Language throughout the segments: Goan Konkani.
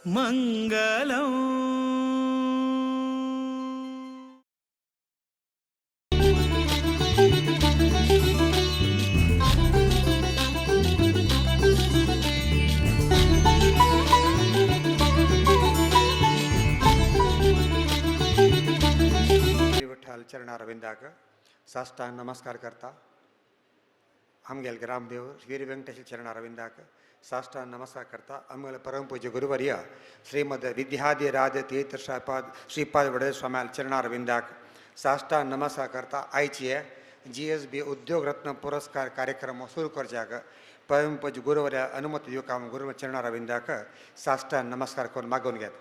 మంగళం. विठ्ठल चरणारविंदाक साष्टांग नमस्कार करता. आमगेल ग्रामदेव श्री वेंकटेश चरणारविंदाक साष्टांग नमस्कार करता. आमगेल परमपूज्य गुरुवर्य श्रीमद विद्याधिराज तीर्थ श्रीपाद वडे स्वाम्याल चरणारविंदाक साष्टांग नमस्कार करता. आयचे GSB उद्योग रत्न पुरस्कार कार्यक्रम सुरू करच्याक परमपूज्य गुरुवर्य अनुमती दिवका गुरु चरणारविंदाक साष्टांग नमस्कार करून मागून घेत.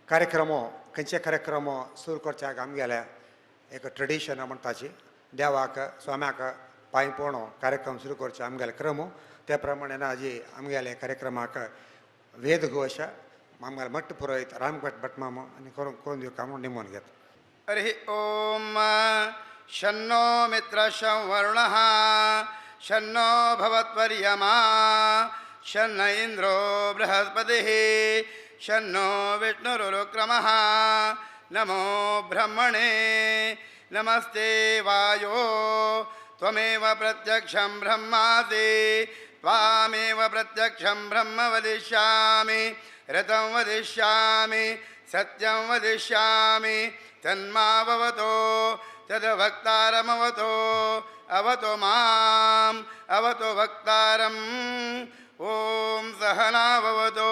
कार्यक्रम खंयचे कार्यक्रम सुरू करच्याक आमगेले एक ट्रेडिशन म्हणटाची देवाक स्वाम्याक पांय पोणो कार्यक्रम सुरू करचे आमगेले क्रम. त्या प्रमाणे आजी आमगेले कार्यक्रमाक वेदघोश आमगेले मठ पुरोहित रामभट भटमाम आनी करून दिवका म्हणून निमून घेत. हरि ओम. शन्नो मित्र शं वरुणः शन्नो भवत्वर्यमा शन्न इंद्रो बृहस्पतिः शन्नो विष्णुरुक्रमः. नमो ब्रह्मणे नमस्ते वायो त्वमेव प्रत्यक्षं ब्रह्मासि त्वामेव प्रत्यक्षं ब्रह्म वदिष्यामि ऋतं वदिष्यामि सत्यं वदिष्यामि तन्मावतो तद्वक्तारमवतो अवतो माम् अवतो वक्तारम्. ॐ सहना भवतु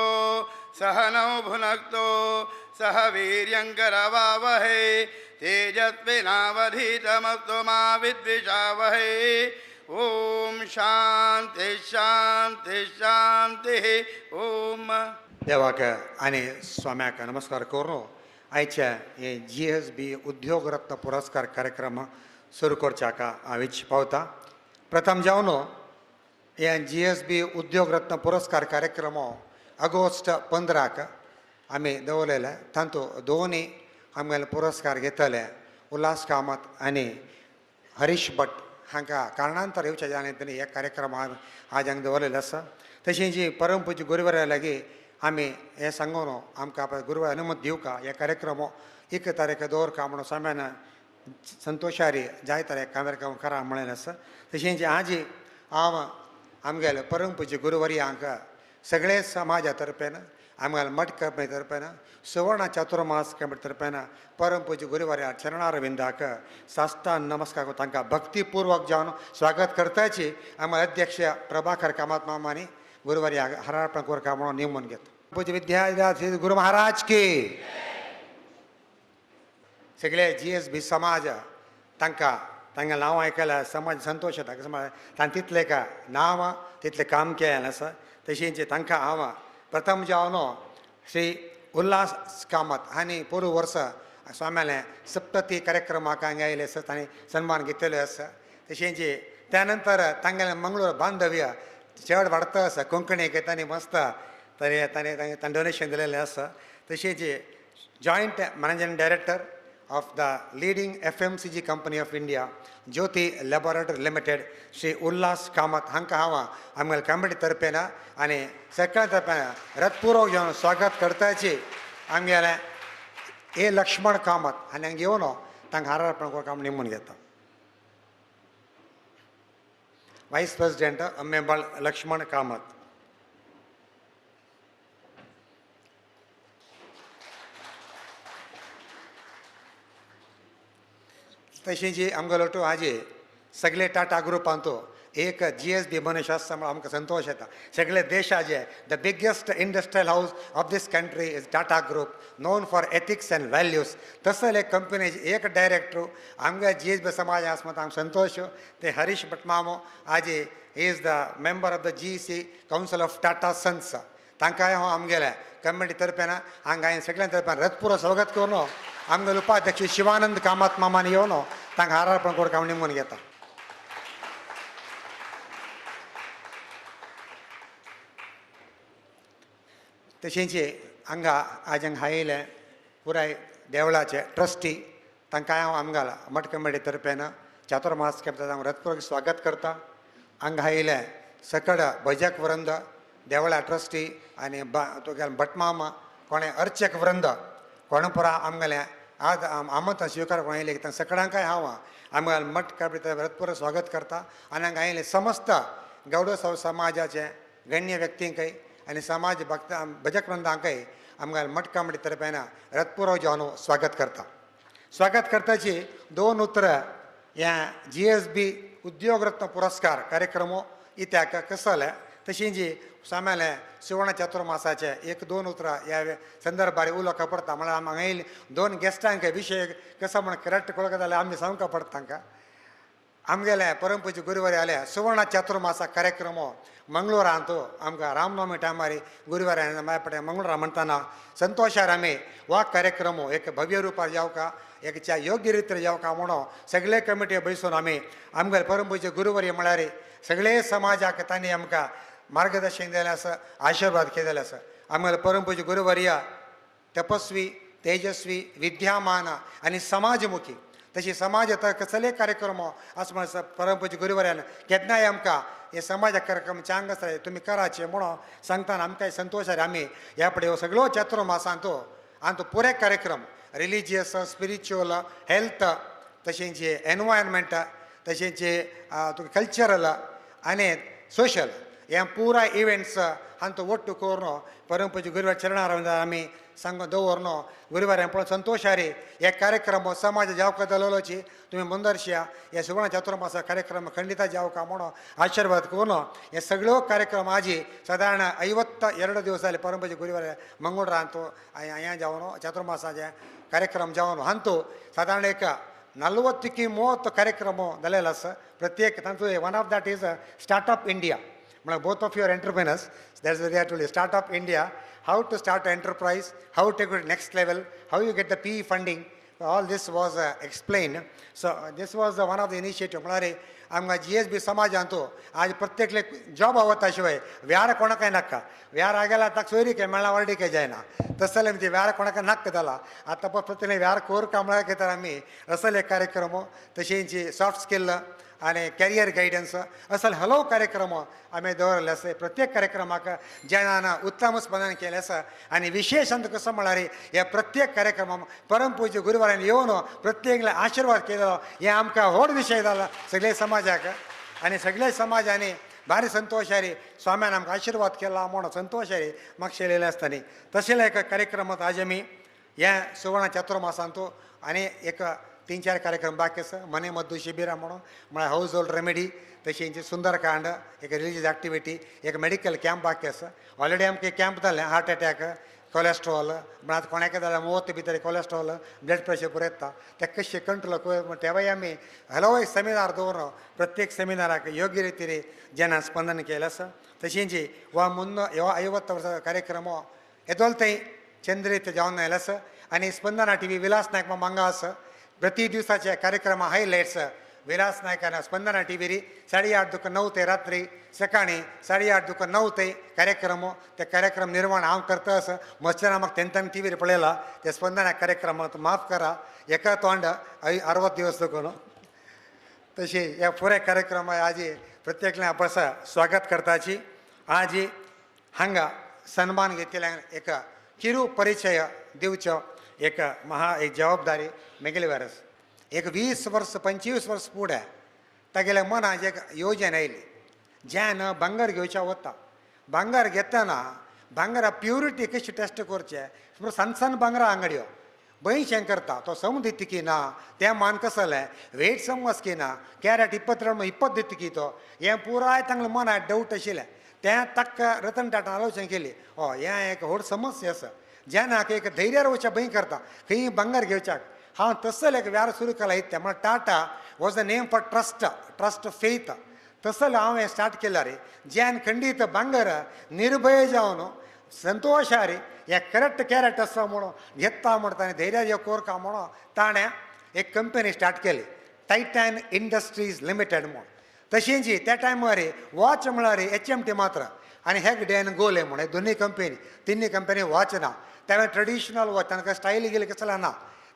सहनौ भुनक्तु सह वीर्यङ्करवावहै तेजस्विनावधीतमस्तु मा विद्विषावहै. ॐ शांति शांति शांतिः. ॐ. देवाक आनी स्वाम्याक नमस्कार करून आयच्या हे GSB उद्योग रत्न पुरस्कार कार्यक्रम सुरू करच्याक हांव इच्छा पावता. प्रथम जावन हे GSB उद्योग रत्न पुरस्कार कार्यक्रम ऑगस्ट 15 आमी दवरलेले. तातूंत दोनी आमगेले पुरस्कार घेतले उल्हास कामत आनी हरीश भट हांकां कारणांतर येवच्या जालें तांणी हे कार्यक्रम आज हांगा दवरलेले आसा. तशें जी परमपूज्य गुरुवर्या लागीं आमी हें सांगून आमकां गुरुवार अनुमत दिवका हे कार्यक्रम 1 तारीख दवरका म्हणून स्वाम्यान संतोशारी जाय तर कार्यक्रम करा म्हणलें आसा. तशेंच आजी हांव आमगेले परमपूज्य गुरुवर्यांक सगळे समाजा तर्फेन आमगेले मठ कमिटी तर्फेन सुवर्ण चातुर्मास कमिटी तर्फेन परमपूज्य गुरुवर्या चरणारविंदाक साष्टांग नमस्कार करून तांकां भक्तिपूर्वक जावन स्वागत करताची आमगे अध्यक्ष प्रभाकर कामत मामांनी गुरुवर्या हरार्पण करका म्हणून नेमून घेता. पूज्य विद्याधिराज श्री गुरु महाराज की. सगळे GSB समाज तांकां तांकां नांव आयकल्यार समाज संतोश येता. समाज तांकां तितलें का नांव तितलें काम केलें आसा. तशेंच तांकां हांव प्रथम जावन श्री उल्हास कामत हांणी पोरूं वर्सा स्वाम्यालें सप्तती कार्यक्रमाक हांगा आयिल्ले आसा, तांणी सन्मान घेतलेलो आसा. तशेंच त्या नंतर तांगेलें मंगळूर बांधव्य चड वाडता आसा. कोंकणीक तांणी मस्त तांणी तांणी डोनेशन दिलेलें आसा. तशेंच joint managing director of the leading FMCG company of India Jyothy laboratory limited Shri Ulhas Kamat हांकां हांव आमगेले कमिटी तर्फेन आनी सगळ्या तर्फेन रथपूर्वक येवन स्वागत करताची आमगेले ए लक्ष्मण कामत आनी हांगा येवन तांकां हारार्पण करपाक निमून घेता. Vice president Ammembal Laxman Kamat. तशेंच आमगेलो टू हाजे सगळे टाटा ग्रुपांत एक GSB मनीस आसा म्हणून आमकां संतोश येता. सगळे देशाचे the biggest industrial house of this country is Tata group known for ethics and values. तसले कंपनीचे एक डायरेक्टर आमगे GSB समाज आसा म्हणून आमकां संतोश. ते हरीश भटमामो आजी is the member of the GC council of Tata sons. तांकांय हांव आमगेले कमिटी तर्फेन हांगा हांवें सगळ्यां तर्फेन रथपूर्व स्वागत करून आमगेले उपाध्यक्ष शिवानंद कामत मामान येवन तांकां हारार्पण करपाक हांव निमून घेता. तशेंच हांगा आज हांगा आयिल्ले पुराय देवळाचे ट्रस्टी तांकां हांव आमगेल्या मठ कमिटी तर्फेन चातुर्मास कमिटी हांव रथपूर्वक स्वागत करता. हांगा आयिल्ले सकड भजक वृंद देवळा ट्रस्टी आनी तुगेले भटमामा कोणें अर्चक वृंद कोण पुरा आमगेलें आज आमंत्रण स्विकार कोण येयले तांकां सगळ्यांकय हांव आमगेले मठ कापडी रतपूर स्वागत करता आनी हांगा आयिल्ले समस्त गौड समाजाचे गण्य व्यक्तींकय आनी समाज भक्त भजक वृंदांकय आमगेले मठ कामडी तर्फेन रतपूर जावन स्वागत करता. स्वागत करताची दोन उतरां ह्या GSB Udyog Ratna पुरस्कार कार्यक्रम इत्याक कसो जालें तशी जी सामेले सुवर्ण चातुर्मासाचे एक दोन उतरां ह्या संदर्भार उलोवंक पडटा. म्हळ्यार आमी हांगा येयले दोन गेस्टांक विशय कसो म्हण करेक्ट कळका जाल्यार आमी सांगूंक पडटा तांकां. आमगेले परमपूज्य गुरुवारी आले सुवर्ण चातुर्मासा कार्यक्रम मंगळूरांत आमकां रामनवमी टायमार गुरुवारी मायपटे मंगळूरा म्हणटाना संतोशार आमी हो कार्यक्रम एक भव्य रुपार जावका एक योग्य रितीर जावका म्हणून सगळे कमिटी बैसून आमी आमगेले परमपूज्य गुरुवारी म्हळ्यार सगळे समाजाक तांणी आमकां मार्गदर्शन दिलें आसा, आशिर्वाद केलेले आसा. आमगेले परमपूज्य गुरुवर्य तपस्वी तेजस्वी विद्यामान आनी समाजमुखी तशी समाज आतां कसले कार्यक्रम आसा म्हण परमपूज्य गुरुवर्यान केन्नाय आमकां हे समाज कार्यक्रम चांग आसा तुमी कराचे म्हणून सांगतना आमकां संतोश जाले. आमी ह्या फुडें हो सगळो चातुर्मासांत आनी तो पुराय कार्यक्रम रिलिजियस स्पिरिच्युअल हेल्थ तशेंच एनवायरमेंट तशेंच तुका कल्चरल आनी सोशल हे पुराय इव्हेंट्स हांचो ಒಟ್ಟು करून परमपूज्य गुरुवार चरणार आमी सांगून दवरनो गुरुवार पळोवन संतोशारी हे कार्यक्रम समाज जावका दलोची तुमी मुंदर्शिया हे सुवर्ण चातुर्मासा कार्यक्रम खंडित जावका म्हणून आशीर्वाद करून हे सगळ्यो कार्यक्रम आजी सादारण 52 दिवस जाले परमपूज्य गुरुवार मंगळूरांत हें जावन चातुर्मासाचे कार्यक्रम जावन हांतू सादारण एक 40 30 कार्यक्रम जालेलो आसा. प्रत्येक तांचो one of that is startup India. म्हळ्यार both of your entrepreneurs, that's where I told you, Startup India, how to start enterprise, how to take it next level, how you get the PE funding, all this was explained. So this was one of the initiative. म्हळ्यार आमकां GSB समाजांत आज प्रत्येकले जॉब आवता शिवाय व्यार कोणाकय नाका, व्यार आगेला ताका सोयरीके मेळना व्हडीके जायना, तसले म्हणजे व्यार कोणाक नाका जाला. आतां प्रत्येक व्यार कोर का म्हळ्यार घेतात आमी असले कार्यक्रम तशेंच सॉफ्ट स्किल आनी कॅरियर गायडन्स असल हलव कार्यक्रम आमी दवरले आसा. प्रत्येक कार्यक्रमाक जनान उत्तम स्पंदन केलें आसा आनी विशेश अंत कसो म्हळ्यार ह्या प्रत्येक कार्यक्रमाक परमपूज्य गुरुवारान येवन प्रत्येकले आशिर्वाद केलो हें आमकां व्हड विशय जाला सगळे समाजाक आनी सगळे समाजांनी भारी संतोशारी स्वाम्यान आमकां आशिर्वाद केला म्हणून संतोशारी मागशे येयलें आसतना तशें एक कार्यक्रमांत आज आमी ह्या सुवर्ण चातुर्मासांत आनी एक 3-4 कार्यक्रम बाकी आसा. मने मद्दू शिबिरां म्हणून म्हळ्यार हावज होल्ड रेमेडी तशेंच सुंदरकांड एक रिलिजियस एक्टिविटी एक मेडिकल कॅम्प बाकी आसा. ऑलरेडी आमकां कॅम्प जालें हार्ट एटॅक कोलेस्ट्रॉल म्हळ्यार आतां कोणाकय जाल्यार मोत भितर कोलेस्ट्रॉल ब्लड प्रेशर पुरो येता तें कशें कंट्रोल तेवूय आमी हलव एक सेमिनार दवरून प्रत्येक सेमिनाराक योग्य रितीन जेन्ना स्पंदन केलें आसा. तशेंच वा 350 वर्सां कार्यक्रम येदोल थंय चंद्रीत जावन आयलो आसा आनी स्पंदना टीव्ही विलास नायक मांगा आसा. प्रति दिवसाचे कार्यक्रम हायलायट्स विलास नायकान स्पंदना टीव्हीर 8:30 to 9 ते रात्री सकाळी 8:30 to 9 ते कार्यक्रम ते कार्यक्रम निर्माण हांव करता आसा. मस्तना म्हाका तेंच्यानी टीव्हीर पळयला ते स्पंदना कार्यक्रमांत माफ करा एका तोंड 60 दिवस करून तशी ह्या पुराय कार्यक्रम आजी प्रत्येकल्यान आपसा स्वागत करताची. आजी हांगा सन्मान घेतिल्ल्यान एक किरू परिचय दिवचो एक महा एक जबाबदारी मेगेली वरस एक 20 वर्स 25 वर्स फुडें तागेल्या मनाक एक योजना आयली ज्यान भांगर घेवच्या वता भांगर घेतना भांगरा प्युरिटी कशी टेस्ट करचें सण सण भांगरा आंगड्यो बयशें करता तो सम दितकी ना तें मान कसलें वेट समज की ना कॅरेट 22 20 दितकी तो हें पुराय तांगले मनाक डावट आशिल्लें तें ताका रतन टाटान आलोचना केली हय हें एक व्हड समस्या आसा जेन्ना एक धैर्यार वचच्या भंय करता खंय भांगर घेवच्याक हांव तसले एक व्यार सुरू केला इतलें म्हळ्यार Tata was the name for trust trust faith तसले हांव हें स्टार्ट केल्यार ज्यान खंडीत भांगर निर्भय जावन संतोशार हे करेक्ट कॅरेक्ट आसा म्हणून घेता म्हणटा ताणें धैर्या कोरका म्हणून ताणें एक कंपनी स्टार्ट केली टायटन इंडस्ट्रीज लिमिटेड म्हणून. तशेंच त्या टायमार वॉच म्हळ्यार HMT मात्र आनी हेगडे आनी गोले म्हणून दोनूय कंपनी तिन्ही कंपनी वॉच ना त्यावेळेर ट्रेडिशनल वॉच तांकां स्टायल गेले कसलें ना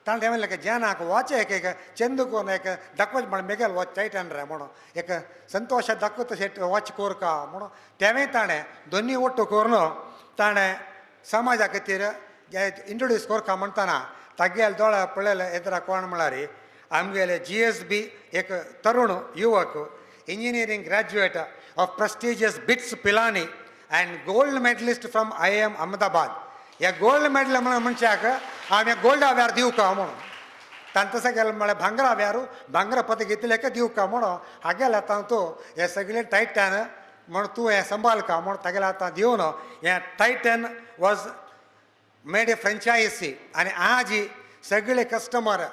ताणें तें म्हणलें जेनाक वॉच एक एक चंद कोन्न एक दाखोवच म्हण मेगेल वॉच टायटन रे म्हणून एक संतोश दाखोवता तशें वॉच कोरका म्हणून तेंवूय ताणें दोनी ಒಟ್ಟು करून ताणें समाजा खातीर इंट्रोड्यूस कोरका म्हणटना तागेले दोळ्या पळयले एदरा कोण म्हळ्यार आमगेले GSB एक तरुण युवक, engineering graduate of prestigious BITS Pilani and gold medalist from IIM Ahmedabad. ह्या गोल्ड मेडल म्हणून मनशाक हांवें गोल्डा व्यार दिवका म्हणून तांकां तशें केलें म्हळ्यार भांगरा व्यार भांगरा पदक घेतलें का दिवका म्हणून हागेले आतां तूं हे सगळें टायटन म्हण तूं हें सांबाळका म्हण तागेले आतां दिवन हें Titan was made a franchise. आनी आज सगळे कस्टमर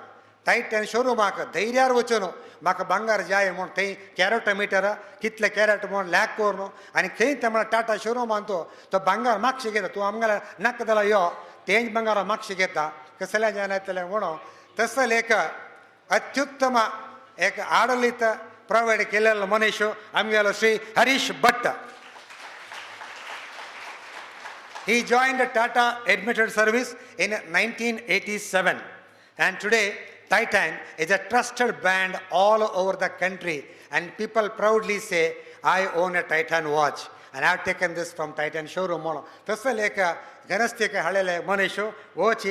टायटन शोरुमाक धैर्यार वचून म्हाका भांगर जाय म्हूण थंय कॅरेट मिटर कितले कॅरेट म्हूण लॅक करून आनी खंय ते म्हळ्यार टाटा शोरुमान तो तो भांगर मागशे घेता, तूं आमगेल्या नाका जाल्यार यो तेंच भांगर मागशे घेता कसल्या जायना येतलें म्हणून तसले एक अत्युत्तम एक आडलित प्रोवायड केलेलो मनीस आमगेलो Shri Harish Bhatt. He joined Tata Admitted Service in 1987 and today Titan is a trusted brand all over the country and people proudly say, I own a Titan watch and I have taken this from Titan showroom. तसले एक घनस्थिक हाडलेले मनीस वॉच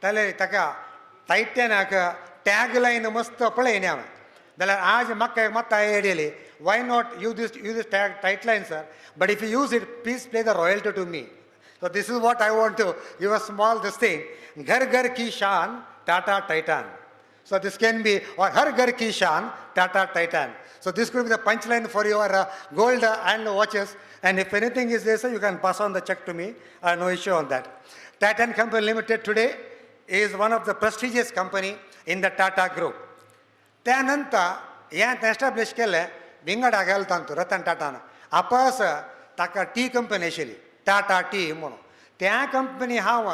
ताले ताका टायटनाक टॅग लायन मस्त पळयनी हांवें जाल्यार आज म्हाका मात आयडिया येयली, why not use this tag tight line sir, but if you use it please pay the royalty to me. So this is what I want to give a small this thing. Ghar Ghar Ki Shaan, Tata Titan. So this can be, or Har Ghar Ki Shaan, Tata Titan. So this could be the punchline for your gold and watches. And if anything is there, sir, you can pass on the check to me. No issue on that. Titan Company Limited today is one of the prestigious company in the Tata Group. त्यानंतर हें एस्टाब्लिश केलें विंगडा गेलो तांतू रतन टाटान आपस ताका टी कंपनी आशिल्ली टाटा टी म्हणून त्या कंपनी हांव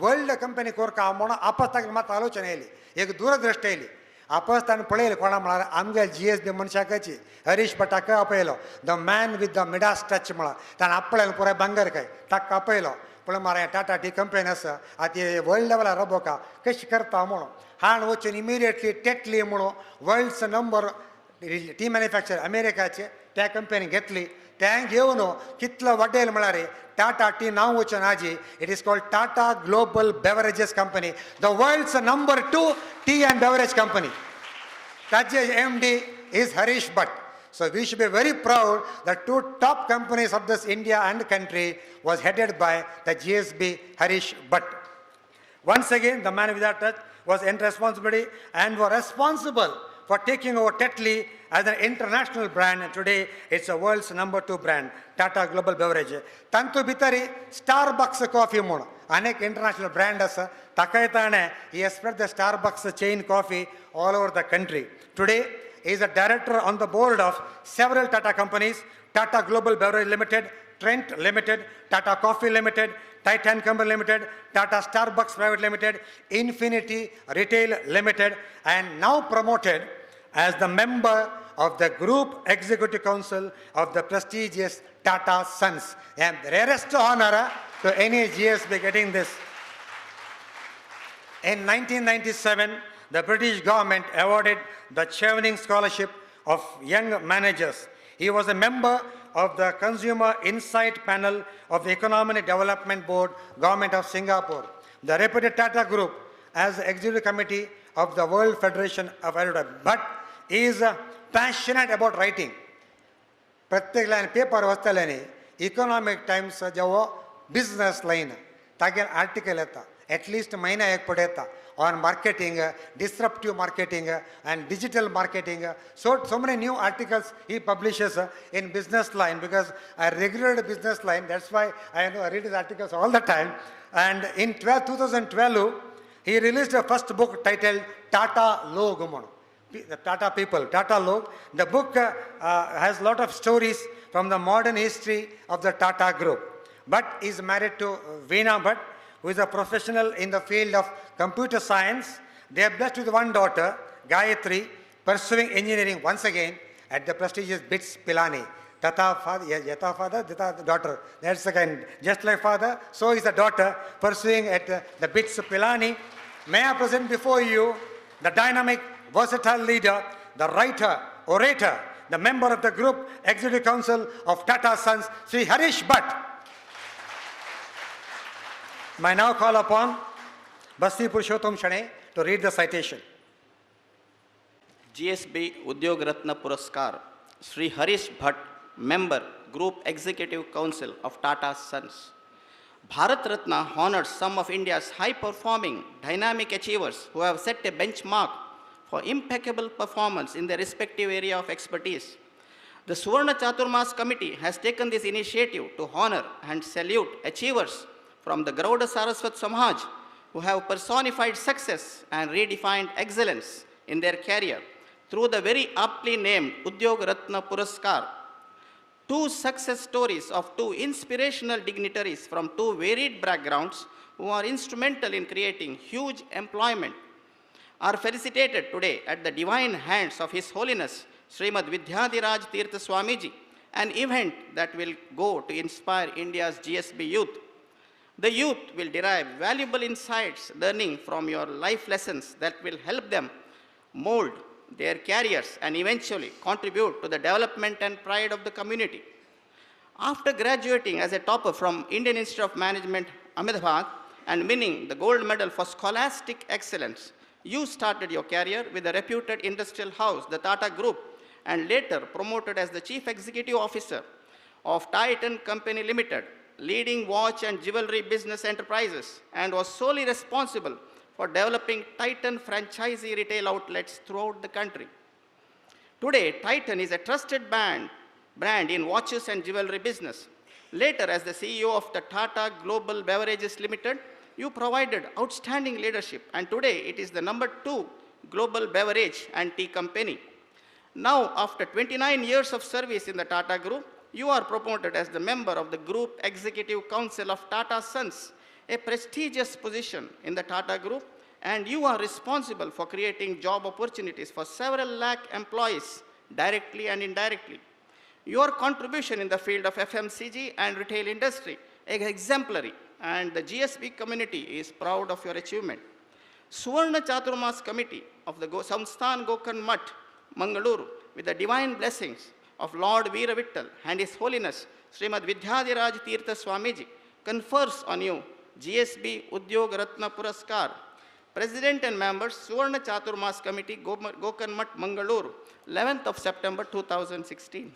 वर्ल्ड कंपनी कोरका म्हणून आपस ताका मात आलोचना येयली, एक दूरदृश्टी येयली. आपस ताणें पळयलें कोणा म्हळ्यार आमगे GSB मनशाकची हरीश भटाक आपयलो, the man with the Midas touch म्हळ्यार ताणें आपयलें पुराय भांगर काय ताका आपयलो. पूण मारे टाटा टी कंपनी आसा आतां वर्ल्ड लेवलार रोबोका कशी करता म्हणून हाण वचून इमिडिएटली टेटली म्हणून वर्ल्ड्स नंबर टी मॅन्युफॅक्चर अमेरिकाचे त्या कंपनी घेतली. तें घेवन कितलो वाडयल म्हळ्यार टाटा टी नांव वचून आजी it is called Tata Global Beverages company, the world's number 2 tea and beverage company. ताजे MD is Harish Bhatt. So we should be very proud that two top companies of this India and country was headed by the GSB Harish Bhatt. Once again, the man without touch was in responsibility and was responsible for taking over Tetley as an international brand, and today it's a world's number 2 brand, Tata Global Beverage. Tantu bhitari Starbucks coffee म्हूण अनेक international brand आसा, ताकाय ताणें he has spread the Starbucks chain coffee all over the country. Today he is a director on the board of several Tata companies, Tata Global Beverage Limited, Trent Limited, Tata Coffee Limited, Titan Company Limited, Tata Starbucks Private Limited, Infinity Retail Limited, and now promoted as the member of the Group Executive Council of the prestigious Tata Sons. And rarest honor to any GSB getting this. In 1997, the British government awarded the Chevening Scholarship of Young Managers. He was a member of the Consumer Insight Panel of the Economic Development Board, Government of Singapore, the reputed Tata Group as the Executive Committee of the World Federation of Advertising. But he is passionate about writing. प्रत्येक लायन पेपर वाचतले न्ही, इकॉनॉमिक टायम्स जेवो बिजनस लायन तागेर आर्टिकल येता, एटलिस्ट म्हयन्या एक पट येता on marketing, disruptive marketing and digital marketing. So many new articles he publishes in Business Line, because I regularly Business Line, that's why I know I read his articles all the time. And in 2012, he released a first book titled Tata Log, the Tata people, Tata Log. The book has a lot of stories from the modern history of the Tata Group. But is married to Veena Bhatt, who is a professional in the field of computer science. They are blessed with one daughter, Gayatri, pursuing engineering once again at the prestigious BITS Pilani. Tata father, yata father, tata daughter. That's again, just like father, so is the daughter pursuing at the BITS Pilani. May I present before you the dynamic, versatile leader, the writer, orator, the member of the Group Executive Council of Tata Sons, Sri Harish Bhatt. May I now call upon Basti Purushottam Shane to read the citation. GSB Udyog Ratna Puraskar, Sri Harish Bhatt, Member, Group Executive Council of Tata Sons. Bharat Ratna honors some of India's high-performing, dynamic achievers who have set a benchmark for impeccable performance in their respective area of expertise. The Suvarna Chaturmas Committee has taken this initiative to honor and salute achievers from the Gauda Saraswat Samaj who have personified success and redefined excellence in their career through the very aptly named Udyog Ratna Puraskar. Two success stories of two inspirational dignitaries from two varied backgrounds who are instrumental in creating huge employment are felicitated today at the divine hands of His Holiness Srimad Vidyadhiraj Tirtha Swamiji, an event that will go to inspire India's GSB youth. The youth will derive valuable insights, learning from your life lessons that will help them mold their careers and eventually contribute to the development and pride of the community. After graduating as a topper from Indian Institute of Management, Ahmedabad, and winning the gold medal for scholastic excellence, you started your career with a reputed industrial house, the Tata Group, and later promoted as the Chief Executive Officer of Titan Company Limited, leading watch and jewelry business enterprises, and was solely responsible for developing Titan franchisee retail outlets throughout the country. Today, Titan is a trusted brand in watches and jewelry business. Later, as the CEO of the Tata Global Beverages Limited, you provided outstanding leadership, and today it is the number 2 global beverage and tea company. Now, after 29 years of service in the Tata Group, you are promoted as the member of the Group Executive Council of Tata Sons, a prestigious position in the Tata Group, and you are responsible for creating job opportunities for several lakh employees, directly and indirectly. Your contribution in the field of FMCG and retail industry is exemplary, and the GSB community is proud of your achievement. Suvarna Chaturmas Committee of the Samsthan Gokarna Mutt, Mangaluru, with the divine blessings of Lord Veera Vittal and His Holiness Srimad Vidyadhiraj Tirtha Swamiji, confers on you GSB Udyog Ratna Puraskar. President and members, Suvarna Chaturmas Committee, Gokarna Mutt, Mangaluru, 11th of September 2016.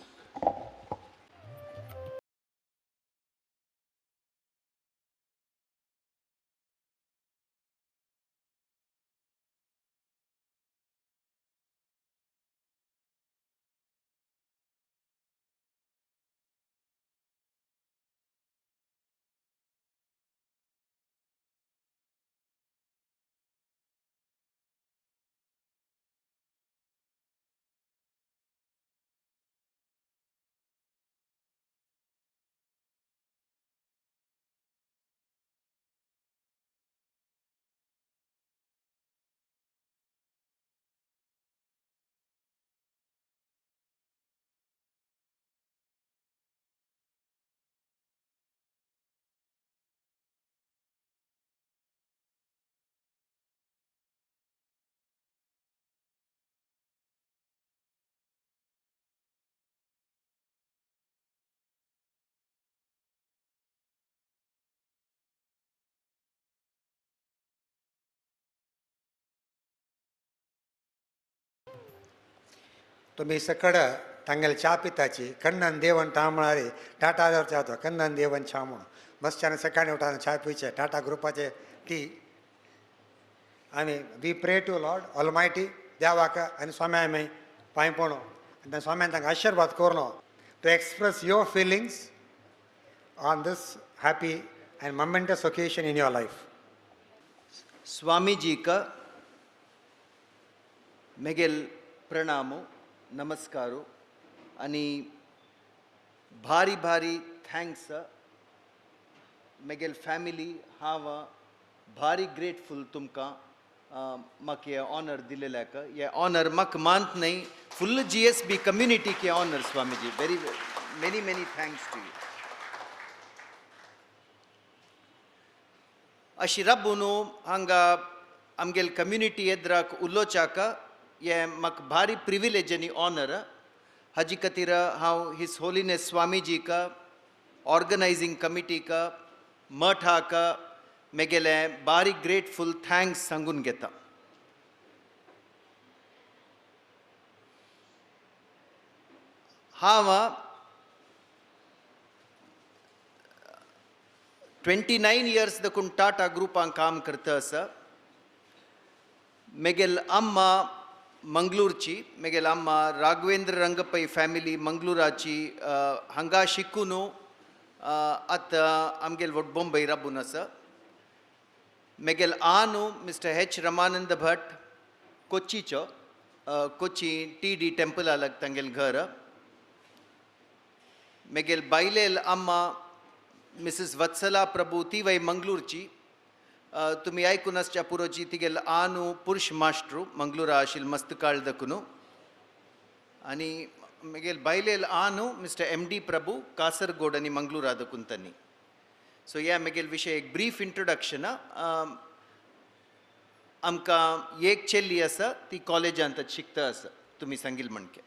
तुमी सकड तांगेले च्या पिताची कन्नन देवन टा म्हळ्यार टाटा च्या तो कन्नन देवन च्या म्हणून मस्त्यान सकाळी उठान च्या पिवचे टाटा ग्रुपाचे टी. आमी we pray to Lord Almighty देवाक आनी स्वाम्या आमी पांय पडो आनी स्वाम्यान तांकां आशिर्वाद करून to express your feelings on this happy and momentous occasion in your life. स्वामीजीक मेगेल प्रणामो नमस्कारो आनी भारी भारी thanks. मेगेल फॅमिली हांव भारी ग्रेटफूल तुमकां म्हाका हे ऑनर दिलेल्याक. हे ऑनर म्हाका मानत न्हय, फुल GSB कम्युनिटीक हे honour Swamiji. Very many many thanks to you. अशी राबून हांगा आमगेल कम्युनिटी एद्राक उलोवच्याक हें म्हाका भारी प्रिविलेज आनी ऑनर. हाजी खातीर हांव his holiness स्वामीजीक, ऑर्गनायझींग कमिटीक, मठाक मेगेलें बारीक ग्रेटफूल thanks सांगून घेता. हांव 29 इयर्स देखून टाटा ग्रुपान काम करता आसा. मेगेल अम्मा मंगळूरची, मेगेल अम्मा राघवेंद्र रंगपै फॅमिली मंगळुराची, हांगा शिकून आतां आमगेल वट बॉम्बे राबून आसा. मेगेल आनू मिस्टर एच रमानंद भट कोचीचो, कोची टी डी टेम्पला लाग तांगेल घर. मेगेल बायलेल अम्मा मिसेस वत्सला प्रभू ती वय मंगळूरची. तुमी आयकून आसच्या पुरोची तिगेल आनू पुरुष मास्ट्रू मंगळुरा आशिल्ल मस्त काळ दखून. आनी मेगेल बायलेल आनू mister M D Prabhu Kasaragod आनी मंगळुरा दखून तांणी. सो ह्या मेगेल विशय एक ब्रीफ इंट्रोडक्शन. आमकां एक चेल्ली आसा, ती कॉलेजांत शिकता आसा, तुमी सांगील म्हणके.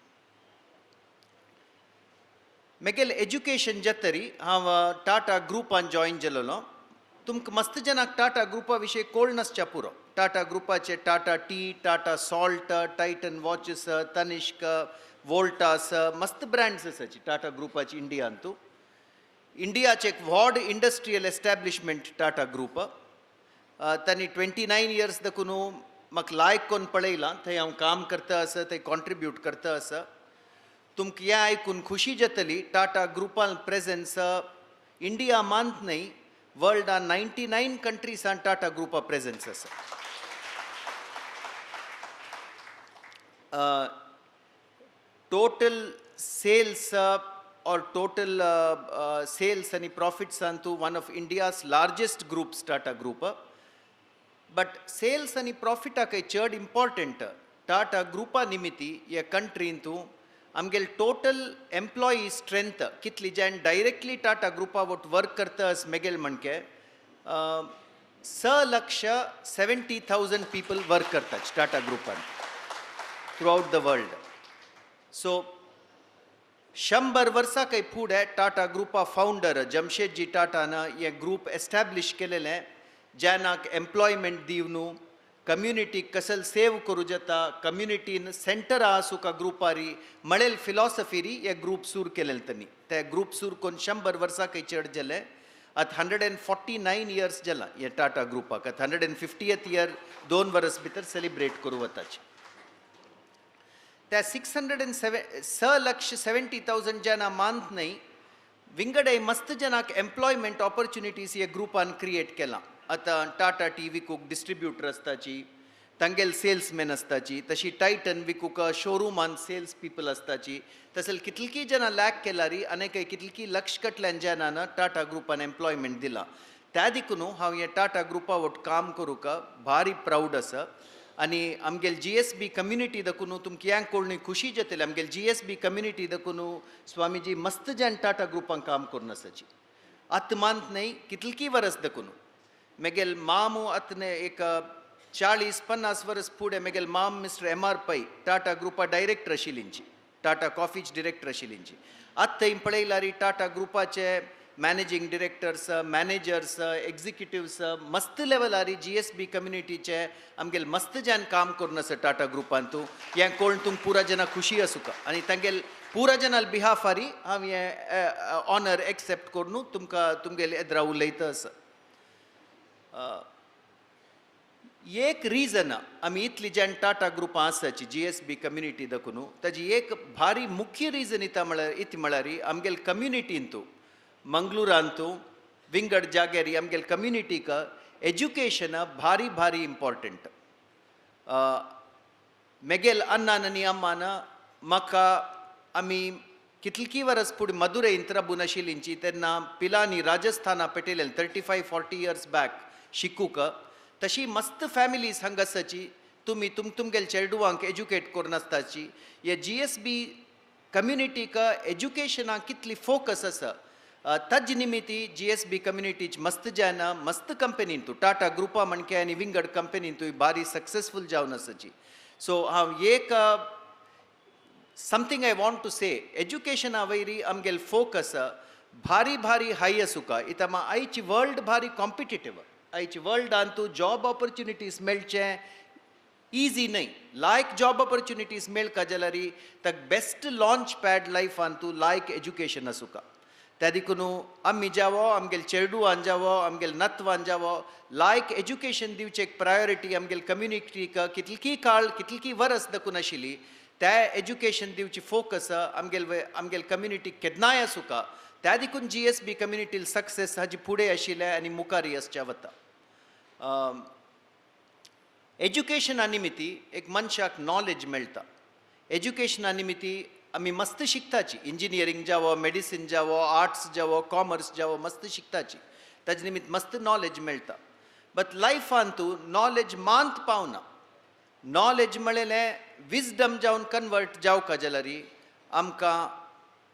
मेगेल एज्युकेशन जातरी हांव टाटा ग्रुपान जॉयन जालेलो. तुमकां मस्त जनाक टाटा ग्रुपा विशय कोळ नासच्या पुरो. टाटा ग्रुपाचे Tata tea, Tata salt, Titan watches, Tanishq, Voltas, मस्त ब्रँड्स आसाची टाटा ग्रुपाची इंडियांतू. इंडियाचे एक व्हड इंडस्ट्रियल एस्टॅब्लिशमेंट टाटा ग्रुप. तांणी 29 इयर्स देखून म्हाका लायक कोन्न पळयलां, थंय हांव काम करता आसा, थंय कॉन्ट्रिब्यूट करता आसा. तुमकां हें आयकून खुशी जातली, टाटा ग्रुपान प्रेजन्स इंडिया मानत न्हय, वर्ल्डान 99 कंट्रीसान टाटा ग्रुपा प्रेजन्स आसा. Total sales or total sales आनी प्रॉफिट्सांतू one of India's largest groups Tata group. But sales आनी प्रॉफिटाकय चड इम्पॉर्टंट टाटा ग्रुपा निमित्ती ह्या कंट्रींतू आमगेल टोटल एम्प्लॉयी स्ट्रेंथ कितली जाण डायरेक्टली टाटा ग्रुपा वट वर्क करता अस मेगेल म्हणके 6,70,000 पीपल वर्क करतात टाटा ग्रुपान through out the world. So 100 वर्सां काही फुडें टाटा ग्रुपा फावंडर जमशेदजी टाटान हें ग्रूप एस्टॅब्लीश केलेलें, ज्यानाक एम्प्लॉयमेंट दिवन कम्युनिटीक कसल सेव करूं जाता, कम्युनिटीन सेंटर आसूं का ग्रुपारी म्हणेल फिलॉसफीरी हे ग्रूप सूर केलेले तांणी. ते ग्रूप सूर करून 100 वर्सां काही चड जाले. आतां 149 इयर्स जाला हे टाटा ग्रुपाक. आतां 150th year 2 वर्स भितर सेलिब्रेट करूं वताचे. त्या 6,70,000 जाणां मानत न्हय, विंगडय मस्त जणांक एम्प्लॉयमेंट ऑपॉर्च्युनिटीज हे ग्रुपान क्रिएट केलां. आतां टाटा टी विकूक डिस्ट्रिब्युटर आसताची, तांगेल सेल्समॅन आसताची, तशी टायटन विकूक शोरुमान सेल्स पिपल आसताची. तसले कितलकी जाणां लॅक केलारी आनी कितलकी लक्ष कटल्यान जाणां टाटा ग्रुपान एम्प्लॉयमेंट दिलां. त्या देखून हांव हे टाटा ग्रुपा वट काम करूंक भारी प्रावड आसा. आनी आमगेल जी एस बी कम्युनिटी देखून तुमकां हें कोण खुशी जातली. आमगेल जी एस बी कम्युनिटी देखून स्वामीजी मस्त जाण टाटा ग्रुपान काम करून आसाची. आतां मानत न्हय कितलकी वरस देखून मेगेल मामू आतां एक 40-50 वर्स फुडें मेगेल माम mister M R Pai Tata ग्रुपा डायरेक्टर आशिल्लींची, टाटा कॉफीच डिरेक्टर आशिल्लींची. आतां थंय पळयल्यार टाटा ग्रुपाचे मॅनेजींग डिरेक्टर्स, मॅनेजर्स, एक्झिक्युटिव्स मस्त लेवलार जी एस बी कम्युनिटीचे आमगेल मस्त जाण काम करून आसा टाटा ग्रुपांतू. हें कोण तुमकां पुरा जाणां खुशी आसूका आनी तांगेल पुरा जाणां बिहाफारी हांव हें ऑनर एक्सेप्ट करून तुमकां तुमगेले एदरा उलयता आसा. एक रिजन आमी इतली जाण टाटा ग्रुपां आसाची जी एस बी कम्युनिटी देखून ताजी एक भारी मुख्य रिजन इता म्हळ्यार इत म्हळ्यार आमगेल कम्युनिटींतू मंगळुरांतू विंगड जाग्यार आमगेल कम्युनिटीक एज्युकेशन भारी भारी इम्पॉर्टंट. मेगेल अन्नान आनी अम्मान म्हाका आमी कितलकी वरस फुडें मदुरैंत राबून आशिल्लींची तेन्ना पिलांनी राजस्थाना पेटयलें 35-40 इयर्स बॅक शिकूंक. तशी मस्त फॅमिलीज हांगा आसाची. तुमी तुमगेल चेडवांक एज्युकेट करून आसताची. हे जी एस बी कम्युनिटीक एज्युकेशनाक कितली फोकस आसा. तज निमित्ती जी एस बी कम्युनिटीच मस्त जायना मस्त कंपनीन तूं टाटा ग्रुपा म्हणके आनी विंगड कंपनीन तूं भारी सक्सेसफूल जावन आसाची. सो हांव एक something I want to say, एज्युकेशना वयरी आमगेल फोकस भारी भारी हाय आसुका. इतां आयची वर्ल्ड भारी कॉम्पिटिटीव, आयची वर्ल्डान तूं जॉब ऑपॉर्च्युनिटीज मेळचें इजी न्हय. लायक जॉब ऑपॉर्च्युनिटीज मेळका जाल्यार ताका बेस्ट लॉंच पॅड लायफान तूं लायक एज्युकेशन आसुका. त्या देखून आमी जावो आमगेल चेडवान जावो आमगेल नत्वान जावो लायक एज्युकेशन दिवचें एक प्रायोरिटी आमगेल कम्युनिटीक कितलकी काळ कितलकी वरस दखून आशिल्ली त्या एज्युकेशन दिवची फोकस आमगेल आमगेल कम्युनिटीक केन्नाय आसुका. त्या देखून जी एस बी कम्युनिटील सक्सेस हाजी फुडें आशिल्लें आनी मुखारय आसच्या वता. एज्युकेशना निमित्ती एक मनशाक नॉलेज मेळटा. एज्युकेशना निमित्ती आमी मस्त शिकताची, इंजिनियरींग जावो, मेडिसीन जावो, आर्ट्स जावो, कॉमर्स जावो, मस्त शिकताची, ताजे निमित्त मस्त नॉलेज मेळटा. बट लायफान तूं नॉलेज मांत पावना. नॉलेज म्हळेलें विजडम जावन कन्वर्ट जावका जाल्यार आमकां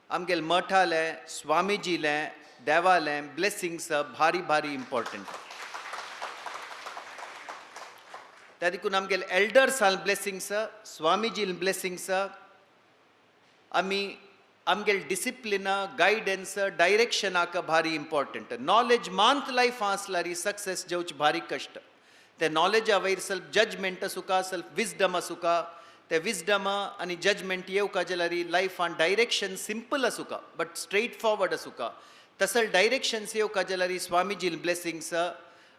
आमगेल मठालें, स्वामीजीलें, देवालें ब्लेसिंग्स भारी भारी इम्पॉर्टंट. त्या देखून आमगेल एल्डर्सां ब्लेसिंग्स, स्वामीजील ब्लेसिंग्स, आमी आमगेल डिसिप्लिन, गायडन्स, डायरेक्शनाक भारी इम्पॉर्टंट. नॉलेज मांत लायफ आसल्यार सक्सेस जेवचे भारी कश्ट. ते नॉलेजा वयर सेल्फ जजमेंट आसुका, सेल्फ विजडम आसुका. ते विजडम आनी जजमेंट येवका जाल्यार लायफान डायरेक्शन सिंपल आसुका बट स्ट्रेट फॉरवर्ड आसुका. तसल डायरेक्शन्स येवका जाल्यार स्वामीजील ब्लेसिंग्स,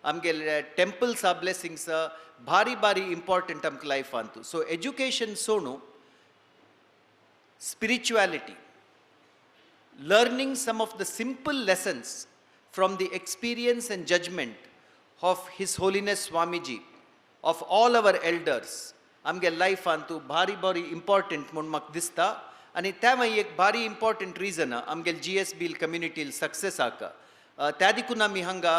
आमगेल टेम्पल्सा ब्लेसिंग्स भारी भारी इम्पॉर्टंट आमकां लायफान तूं. सो एज्युकेशन सोडून spirituality, learning some of the simple lessons from the experience and judgment of His Holiness Swamiji, of all our elders, आमगे लायफान तूं भारी भारी इम्पॉर्टंट म्हूण म्हाका दिसता. आनी त्या मागीर एक भारी इम्पॉर्टंट रिजन आमगेल जी एस बी कम्युनिटील सक्सेसाक. त्या देखून आमी हांगा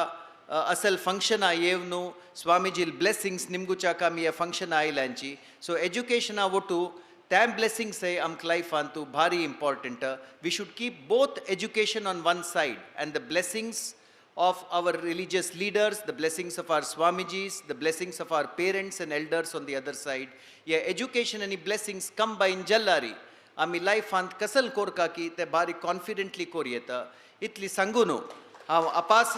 असल फंक्शनां येवन स्वामीजील ब्लेसिंग्स निमगुच्याक आमी ह्या फंक्शनां आयल्यांची. सो एज्युकेशना वटू त्या ब्लेसिंग्स आमकां लायफान तूं भारी important. We should keep both education on one side and the blessings of our religious leaders, the blessings of our Swamijis, the blessings of our parents and elders on the other side. Yeah, education and blessings combine jallari. Ami लायफांत कसल कोरका की ते भारी कॉन्फिडंटली कोर येता. इतली सांगू न्हू हांव अपास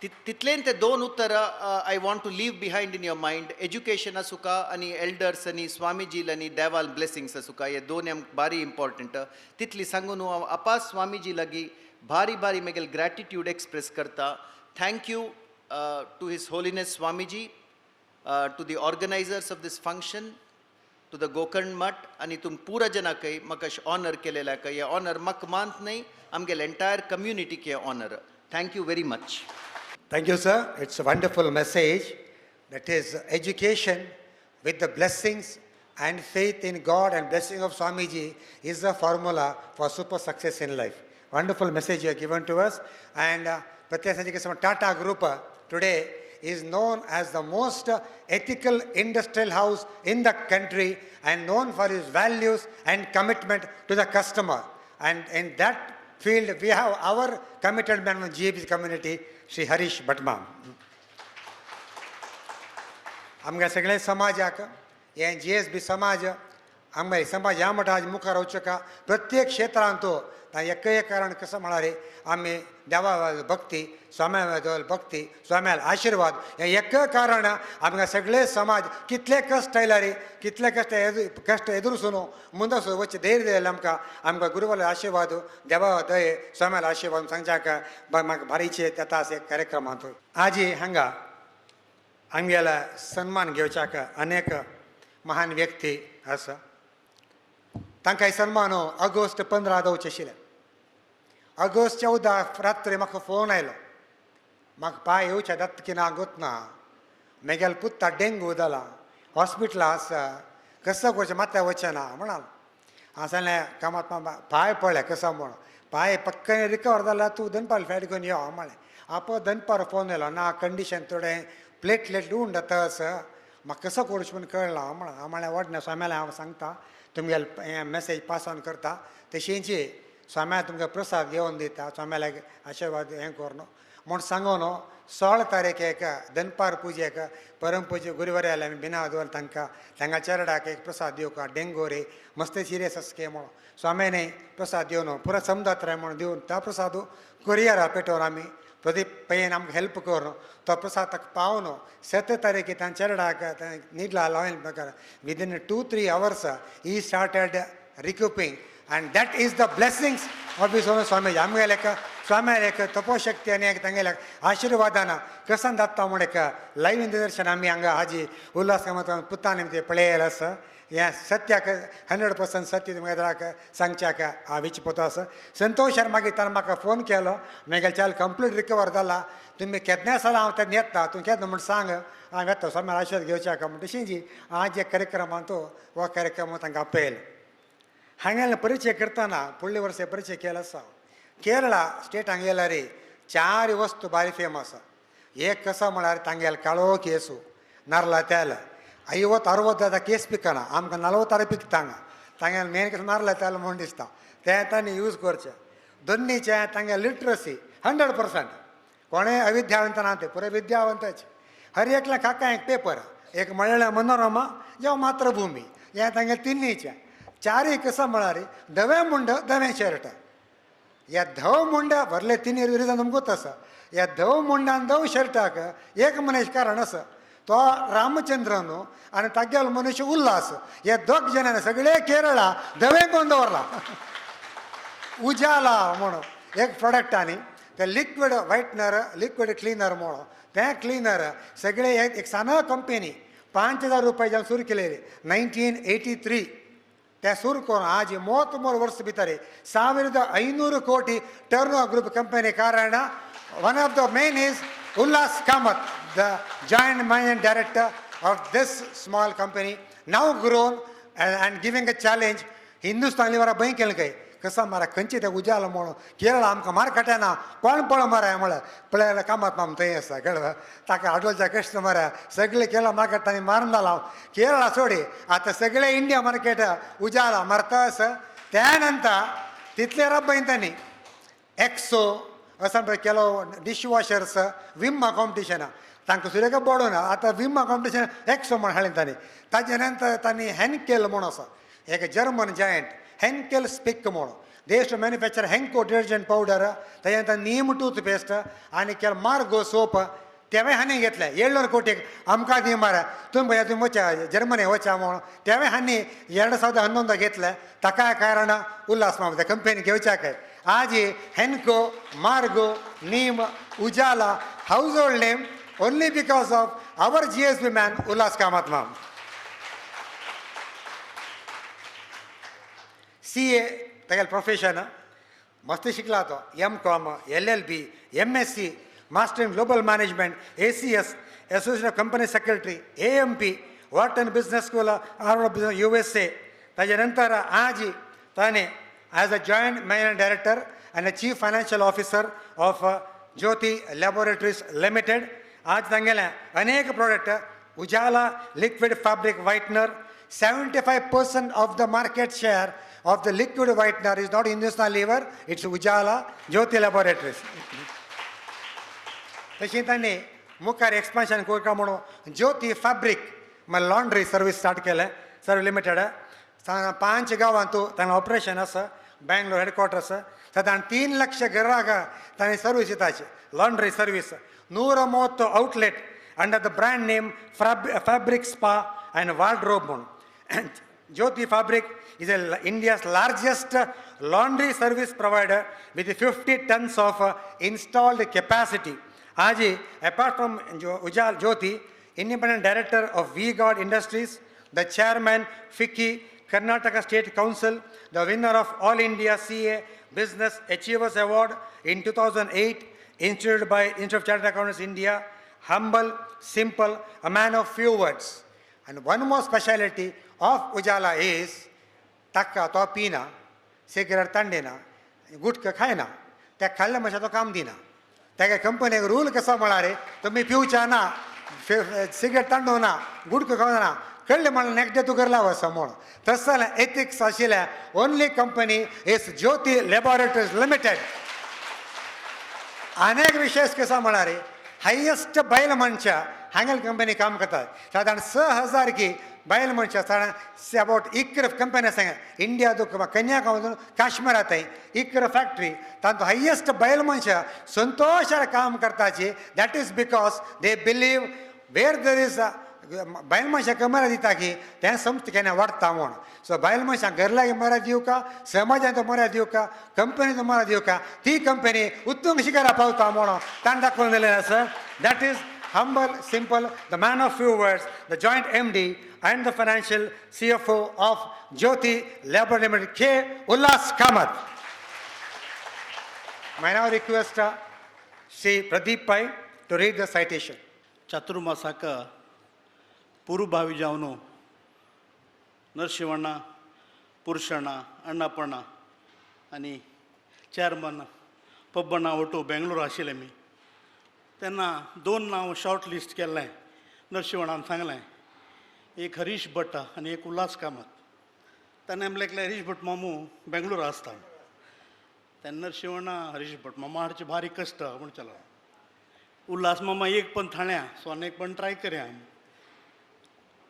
तितलेन ते दोन उत्तर I want to leave behind in your mind. Education आसुका आनी एल्डर्स आनी स्वामीजील आनी देवाल ब्लेसिंग्स आसुका, हे दोन आमकां भारी इम्पॉर्टंट. तितली सांगू न्हू हांव अपास स्वामीजी लागीं भारी भारी म्हगेल ग्रॅटिट्यूड एक्सप्रेस करता. Thank you to his holiness Swamiji, to the organisers of this function, to the Gokarna Math आनी तुम पुरा जनाकय म्हाका ऑनर केलेल्याक. हे ऑनर म्हाका मानत न्हय, आमगेल एंटायर कम्युनिटीक हे honour. Thank you very much. Thank you, sir. It's a wonderful message. That is education with the blessings and faith in God and blessing of Swamiji is the formula for super success in life. Wonderful message you have given to us. And Pratyasajikasama Tata Group today is known as the most ethical industrial house in the country and known for its values and commitment to the customer. And in that field, we have our committed man from GAB community, Shri Harish Bhatma. आमगे सगळे समाजाक हे जी एस बी समाज आमगे समाज ह्या मठा आज मुखार वचका प्रत्येक क्षेत्रांत तो एकय कारण कसं म्हळ्यार आमी देवा भक्ती, स्वाम्या भक्ती, स्वाम्याल आशिर्वाद हें एक कारण आमकां सगळे समाज कितले कश्ट आयल्यार कितले कश्ट कश्ट एदुरसून मुंदस वचचे धैर्य दिलें आमकां आमकां गुरुवाले आशिर्वाद, देवा दये, स्वाम्याल आशिर्वाद सांगच्याक म्हाका भारीचे येता अशें कार्यक्रमांत. आजी हांगा आमगेल्या सन्मान घेवच्याक अनेक महान व्यक्ती आसा. तांकां सन्मान ऑगस्ट 15 जावचे आशिल्ले. ऑगस्ट 14 रात्री म्हाका फोन आयलो, म्हाका पांय येवच्या जाता की ना गोत ना, म्हगेल्या पुता डेंगू जाला, हॉस्पिटलां आसा, कसो करचें मात्या वचना ना म्हणाल. हांव सांगलें कामात पांय पळय कसो म्हण, पांय पक्कन रिकवर जाल्यार तूं दनपार फ्लायट घेवन यो म्हळें. आपो दनपार फोन आयलो, ना कंडिशन थोडें प्लेटलेट उण जाता आसा, म्हाका कसो करचें म्हूण कळना म्हण. हांव म्हळें वडना स्वाम्यालें हांव सांगता, तुमगेले हें मॅसेज पास ऑन करता. तशींची स्वाम्या तुमकां प्रसाद घेवन दिता, स्वाम्याक आशिर्वाद हें करून म्हूण सांगून 16 तारीख दनपार पुजेक परमपूज्य गुरुवारी आमी बिना दवर तांकां तांकां चेरडाक एक प्रसाद दिवका डेंगोरे मस्त सिरियस आसके म्हणून स्वाम्याने प्रसाद दिवन पुरा समजात म्हणून दिवन त्या प्रसाद कुरियरा पेटोवन आमी प्रदीप पयन आमकां हेल्प करून तो प्रसाद ताका पावून 7 तारीख तांच्या चेरडाक निडला लावन प्रकार within 2-3 hours he started recouping and that is the blessings of his own Swamiji. आमगेलेक स्वाम्यालेक तपोशक्ती आनी एक तांगेल्याक आशिर्वादान कसन जाता म्हूण एक लायव निदर्शन आमी हांगा हाजी उल्हास कामत पुतान ते पळयलें आसा. हें सत्याक 100% सत्य तुमकां सांगच्याक हांव इच्छितो आसा. संतोशान मागीर ताणें म्हाका फोन केलो, मागीर चाल कंप्लीट रिकवर जाला, तुमी केन्ना जाल्यार हांव तेन्ना येता, तूं केन्ना म्हूण सांग, हांव येता स्वाम्याक आशिर्वाद घेवच्याक म्हण. तशी जी आज जे कार्यक्रमान तो हो कार्यक्रम तांकां आपयलो. हांगेले परिचय करतना फुडले वर्स परिचय केलो आसा. केरळा स्टेट हांगेल्यार 4 वस्तू बारी फेमस. एक कसो म्हळ्यार तांगेले काळो केसू नारला तेल 50-60 केस पिकना, आमकां 40 पिकता हांगा. तांगेले मेन केस नारला तेल म्हूण दिसता तें तांणी यूज करचें. दोन्नीचें तांगेले लिटरसी 100%, कोणें अविद्यावंत ना, ते पुराय विद्यावंतच. हर एकल्या काका एक पेपर, एक मळ्ळें मनोरमा जावं मातृभूमी, हें तांगेले तिन्नीचें. 4 कसो म्हळ्यार धवें मुंड धवें शर्ट. ह्या धव मुंडा भरले तिन्ही रिजन तुमकां आसा. ह्या धव मुंडान धव शर्टाक एक मनीस कारण आसा, तो रामचंद्र न्हू आनी तागेलो मनुष्य उल्हास. ह्या दोग जाणांनी सगळे केरळा धवें करून दवरला. उजाला म्हणून एक प्रोडक्ट आनी तें लिक्वीड व्हायटनर लिक्वीड क्लिनर म्हणून तें क्लिनर सगळे एक सान कंपनी 5000 रुपया सुरू केलेली 1983 ते सुरू करून आज 33 वर्स भितर 1500 कोटी टर्न ओवर ग्रुप कंपनी कारण one of the main is Ullas Kamath, the joint managing director of this small company, now grown and giving a challenge. Hindustan लिवरा बंय केलें काय कसा मारा खंयचे ते उजाला म्हणून केरळ आमकां मार्केट ना कोण पळ मारा म्हळ्यार पळयल्यार कामात माम थंय आसा कळ्ळें. ताका आडोलच्या कस्टमर सगळे केरळ मार्केट तांणी मारून जालां. केरळा सोडी आतां सगळे इंडिया मार्केट उजाला मारता आसा. त्या नंतर तितले रब्बय तांणी एक्सो असं पळय केलो डिशवॉशर्स विम्मा कॉम्पिटिशनां तांकां सुर्यका बोडो ना आतां विम्मा कॉम्पिटिशन एक्सो म्हण हाडलें तांणी. ताजे नंतर तांणी हेनकेल म्हूण आसा एक जर्मन जायंट हेनकेल स्पिक म्हणून they used to manufacture Henko detergent powder, ताज्या नंतर नीम टूथपेस्ट आनी केल मार्गो सोप तेवूय हांणी घेतलें 700 कोटी आमकां दी मारा तुमी पळय तुमी वचा जर्मनी वचा म्हणून तेवूय हांणी 2011 घेतलें. ताकाय कारण उल्हास मामा कंपनी घेवच्याक. आज Henko Margo Neem Ujala household name only because of our GSB man Ullas Kamath ma'am. CA तागेलें प्रोफेशन मस्त शिकला तो, MCom LLB MSc master in global management ACS association of company secretary AMP Wharton business school Harvard business USA. ताजे नंतर आज ताणें as a joint managing director and a chief financial officer of Jyothy laboratories limited आज तांगेलें अनेक product Ujala liquid fabric whitener 75% of the market share of the liquid whitener is not Hindustan Lever, it's Ujala Jyothy Laboratories. तशी तांणी मुखार एक्सपान्शन करता म्हणून ज्योती फॅब्रीक म्हळ्यार लॉन्ड्री सर्वीस स्टार्ट केलें सर्व लिमिटेड. 5 गांवांत तांकां ऑपरेशन आसा, बेंगलोर हेडक्वॉर्टर्स. सादारण 3 लक्ष घराक तांणी service दिताची laundry service. 130 outlet under the brand name fabric spa and wardrobe म्हणून. Jyothy Fabric is India's largest laundry service provider with 50 tons of installed capacity. Aji, apart from Ujala Jyothy, independent director of V-Guard Industries, the chairman FICCI, Karnataka State Council, the winner of All India CA Business Achievers Award in 2008, instituted by Institute of Chartered Accountants India, humble, simple, a man of few words. And one more speciality of Ujala is, ताका तो पिना, सिगरेट तांडिना, गुटखा खायना, त्या खाल्ल्या मनशाक तो काम दिना. ताका कंपनीक रूल कसो म्हळ्यार तुमी पिवच्या ना, सिगरेट तांडू ना, गुटखा खावना, कळ्ळें म्हणल्यार नेक्स्ट डे तूं घरला वचो म्हूण. तशें जाल्यार एथिक्स आशिल्ल्या only company is Jyothy laboratories limited. अनेक विशेष कसा म्हळ्यार हायेस्ट बायल मनशां हांगेल कंपनी काम करतात. सादारण 6000 की बायल मनशां, सादारण अबावट 11 कंपनी आसा इंडिया तुका कन्याकुमारी काश्मीरा थंय 11 फॅक्टरी, तातूंत हायेस्ट बायल मनशां संतोशान काम करताची. That is because they believe where there is बायल मनशां मर्यादा दिता की तें संस्था केन्ना वाडटा म्हूण. सो बायल मनशां घर लागीं मर्यादा दिवका, समाजांत मर्यादा दिवका, कंपनींत मर्यादा दिवका, ती कंपनी उत्तम शिखरा पावता म्हणून ताणें दाखोवन दिलें आसा. That is humble, simple, the man of few words, the joint MD and the financial CFO of Jyothy Laboratory Limited, K. Ullas Kamath. May I now request Shri Pradeep Pai to read the citation. चातुर्मासाक पूर्वभावी जावन नरशिवण्णा, पुरुषण्णा, अण्णापण्णा आनी चॅरमन पब्बण्णा ಒಟ್ಟು बेंगलोर आशिल्ले मी. तेन्ना 2 नांव शॉर्ट लिस्ट केल्लें नरशिवणान सांगलें, एक हरीश भट आनी एक उल्हास कामत. तेन्ना म्हणलें हरीश भट मामू बेंगलोर आसता. तेन्ना नरशिवणा हरीश भट मामा हाडचे भारी कश्ट म्हूण चलो. उल्हास मामा एक पण थाण्या सो आनी एक पण ट्राय करया.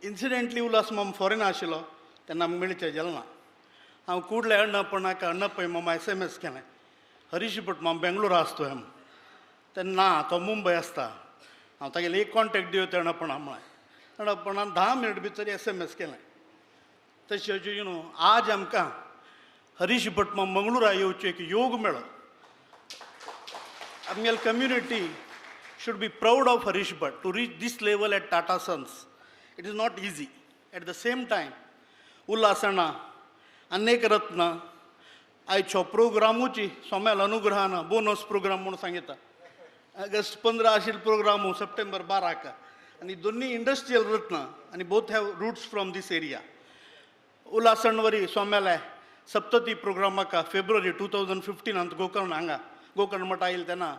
इन्सिडेंटली उल्हास मामा फॉरेन आशिल्लो तेन्ना आमकां मेळचें जालें ना. हांव कुडले अण्णपणाक अण्णपय मामा SMS केलें, हरीश भट मामा बेंगलोर आसतो हेम. तेन्ना ना तो मुंबय आसता. हांव तागेले एक कॉन्टेक्ट दिवं ते अण्णपणा म्हळें. अण्णपणान 10 मिनट भितर SMS केलें. तशें you know आज आमकां हरीश भट मामा मंगळुरा येवचें एक योग मेळ्ळो. आमगेली community should be proud of Harish Bhat to reach this level at Tata Sons. It is not easy. At the same time, Ulhas अण्णा अनेक रत्न आयचो प्रोग्रामूची सोम्याल अनुग्रहान बोनस प्रोग्राम म्हणून सांगिता. ऑगस्ट 15 आशिल्लो प्रोग्राम सप्टेंबर 12 आनी दोन्ही इंडस्ट्रियल रत्न आनी both have roots from this area. Ulhas अण्णवरी सोम्याले सप्तती प्रोग्रामाक फेब्रुवारी 2015 गोकर्ण हांगा गोकर्ण मठ आयले तेन्ना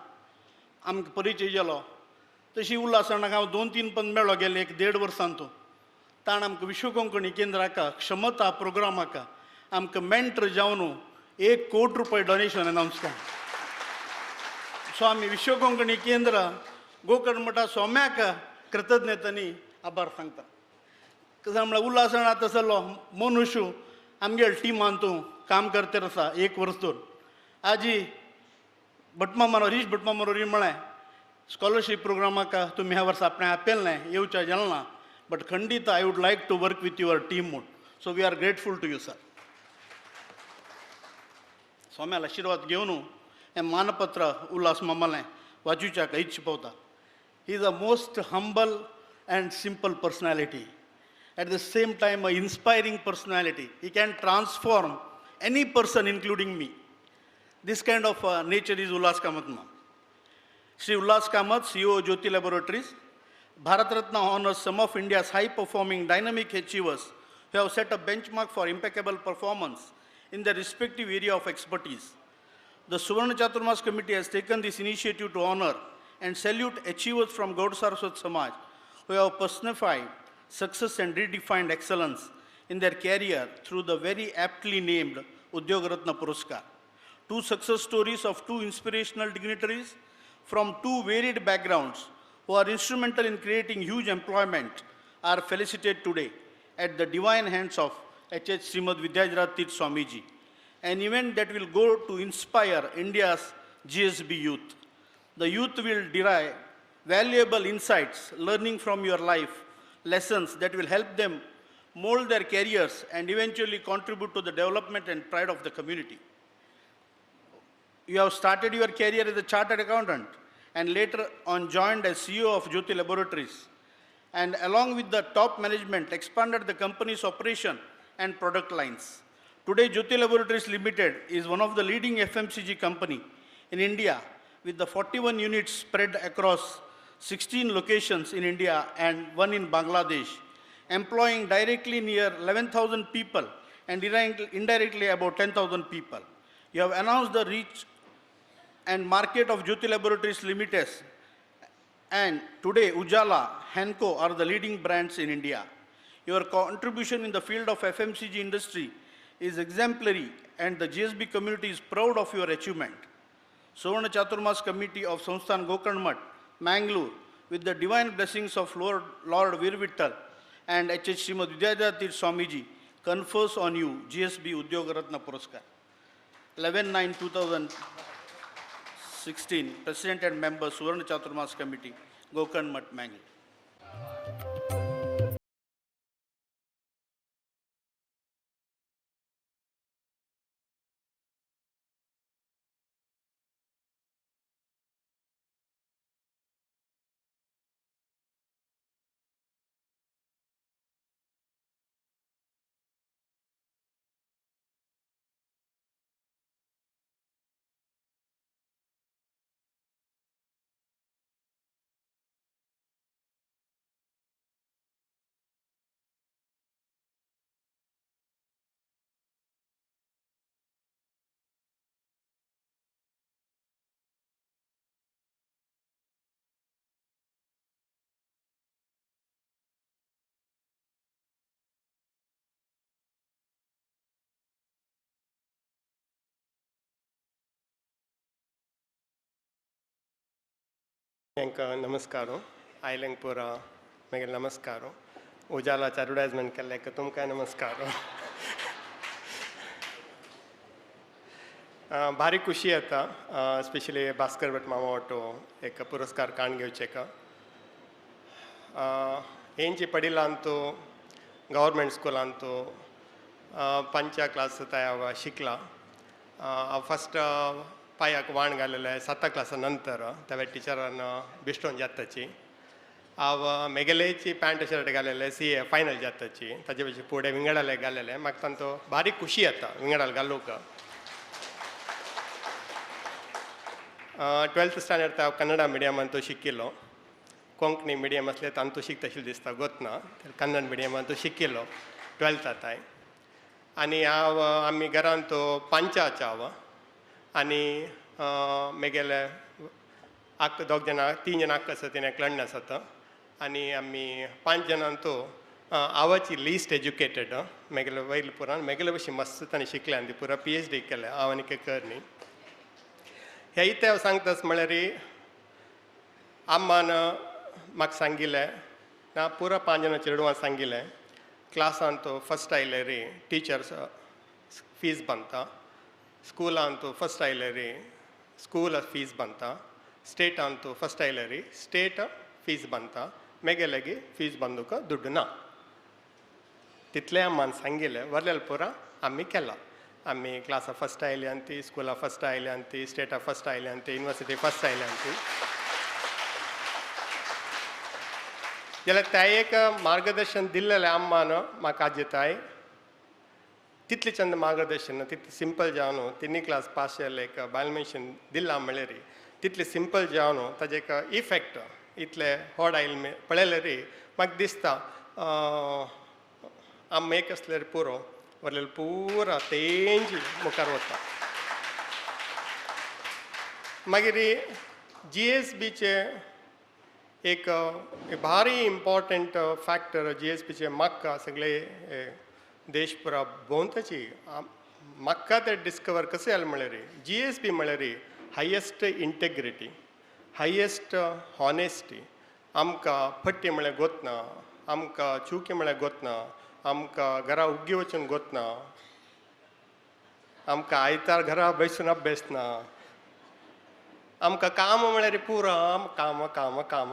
आमकां परिचय जालो. तशी उल्हास अण्णाक हांव 2-3 पण मेळ्ळो गेले 1-1.5 वर्सान. तो ताणें आमकां विश्व कोंकणी केंद्राक क्षमता प्रोग्रामाक आमकां मेंटर जावन 1 कोटी रुपये डोनेशन अनावन्स केलें. सो आमी विश्व कोंकणी केंद्र गोकर्ण मठा सोम्याक कृतज्ञतांनी आभार सांगता. कसो म्हळ्यार उल्हास अण्णा तसलो मनुष्य आमगेले टिमान तूं काम करते आसा 1 वर्स दोन. आजी भटमामा हरीश भटमामा म्हळें स्कॉलरशीप प्रोग्रामाक तुमी ह्या वर्सा आपणें आपयलें येवचें जालें ना, बट खंडीत I would like to work with your team म्हूण. So we are grateful to you sir. स्वाम्याल आशिर्वाद घेवन हें मानपत्र उल्हास मामालें वाचूच्याक इच्छा पावता. He is a most humble and simple personality, at the same time a inspiring personality. He can transform any person including me. This kind of nature is Ulhas Kamath ma'am. Shri Ulhas Kamath, CEO Jyothy Laboratories, Bharat Ratna honors some of India's high-performing dynamic achievers who have set a benchmark for impeccable performance in their respective area of expertise. The Suvarna Chaturmas Committee has taken this initiative to honor and salute achievers from Gaud Saraswat Samaj who have personified success and redefined excellence in their career through the very aptly named Udyog Ratna Puraskar. 2 success stories of 2 inspirational dignitaries from 2 varied backgrounds who are instrumental in creating huge employment are felicitated today at the divine hands of H.H. Srimad Vidyadhiraja Tirtha Swamiji, an event that will go to inspire India's GSB youth. The youth will derive valuable insights, learning from your life, lessons that will help them mold their careers and eventually contribute to the development and pride of the community. You have started your career as a chartered accountant and later on joined as CEO of Jyothy Laboratories, and along with the top management expanded the company's operation and product lines. Today, Jyothy Laboratories Limited is one of the leading FMCG company in India with the 41 units spread across 16 locations in India and 1 in Bangladesh, employing directly near 11,000 people and indirectly about 10,000 people. You have announced the reach and market of Jyothy Laboratories Limited, and today Ujala, Henko are the leading brands in India. Your contribution in the field of FMCG industry is exemplary and the GSB community is proud of your achievement. Suvarna Chaturmas Committee of Samsthan Gokarna Mutt, Mangalore, with the divine blessings of Lord Veer Vittal and H.H. Srimad Vidyadhara Tirtha Swamiji, confers on you GSB Udyog Ratna Puraskar. 11/9/2016, President and Member, Suvarna Chaturmas Committee, Gokarna Mutt, Mangalore. नमस्कार आयलेंक पुरा मागीर नमस्कार उजालाच एडवर्टायजमेंट केल्लें तुमकां नमस्कार. भारी खुशी येता स्पेशली भास्कर भट मामा ऑटो एक पुरस्कार काण घेवचे का हेंची पडिलांतू गव्हर्मेंट स्कुलांतू पंचा क्लास हांव शिकला. हांव फस्ट पांयाक वाण घालेलें साता क्लासा नंतर त्या टिचरान बिश्टोन जाताची हांव मेगेलेची पॅन्ट शर्ट घालेलें सी ए फायनल जाताची ताजे पयलीं फुडें विंगडाले घालेलें म्हाका तांचो बारीक खुशी येता विंगडाल घालूंक. 12th standard हांव कन्नडा मिडियमान तो शिकिल्लो. कोंकणी मिडियम आसलें तांतू शिकता दिसता गोत ना तर कन्नड मिडियमान तो शिकिल्लो 12th आतां. आनी हांव आमी घरांत पंचाच हांव आनी मेगेले आक दोग जाणां तीन जाणां आक्क आसा तिणें एकलण्ण आसात आनी आमी 5 जाणां तो हांवाची लिस्ट एज्युकेटेड मेगेले वयले पुरान मेगेले भशेन मस्त ताणें शिकलें आनी पुरा PhD केलें हांव आनी कर न्ही. हे इतें हांव सांगतास म्हळ्यार अम्मान म्हाका सांगिल्लें ना पुरा 5 जाणां चेडवां सांगिल्लें क्लासान तो फस्ट आयले रे टिचर्स फीज बांदता स्कुलान तो फस्ट आयले रे स्कूल फीज बांदता स्टेटान तो फस्ट आयले रे स्टेट फीज बांदता मेगेलेगी फीज बांदूंक दुड्ड ना तितलें अम्मान सांगिल्लें वरलेल पुरा आमी केला. आमी क्लासा फस्ट आयले आनी ती स्कुला फस्ट आयले आनी ती स्टेटा फस्ट आयले आनी ती युनिवर्सिटी फस्ट आयले आनी ती जाल्यार त्या एक मार्गदर्शन दिल्लेलें अम्मान म्हाका आजी ताय तितलें चंद मार्गदर्शन तितलें सिंपल जावन 3 क्लास पास जाल्लें एक बायल मनशेन दिलां म्हळ्यार तितलें सिंपल जावन ताजें एक इफेक्ट इतलें होड आयलें पळयल्यार म्हाका दिसता आम एक आसल्यार पुरो वरलें पुरा तेंजी मुखार वता. मागीर GSBचे एक भारी इम्पॉर्टंट फॅक्टर GSBचे म्हाका सगळे देश पुरा भोंवताची म्हाका ते डिस्कवर कशें जालें म्हळ्यार GSB म्हळ्यार हायेस्ट इंटेग्रिटी हायेस्ट हॉनेस्टी. आमकां फट्टी म्हळ्यार गोतना आमकां चुकी म्हळ्यार गोतना आमकां घरा उग्गी वचून गोतना आमकां आयतार घरा बसून अभ्यास ना आमकां काम म्हळ्यार पुरा काम काम काम.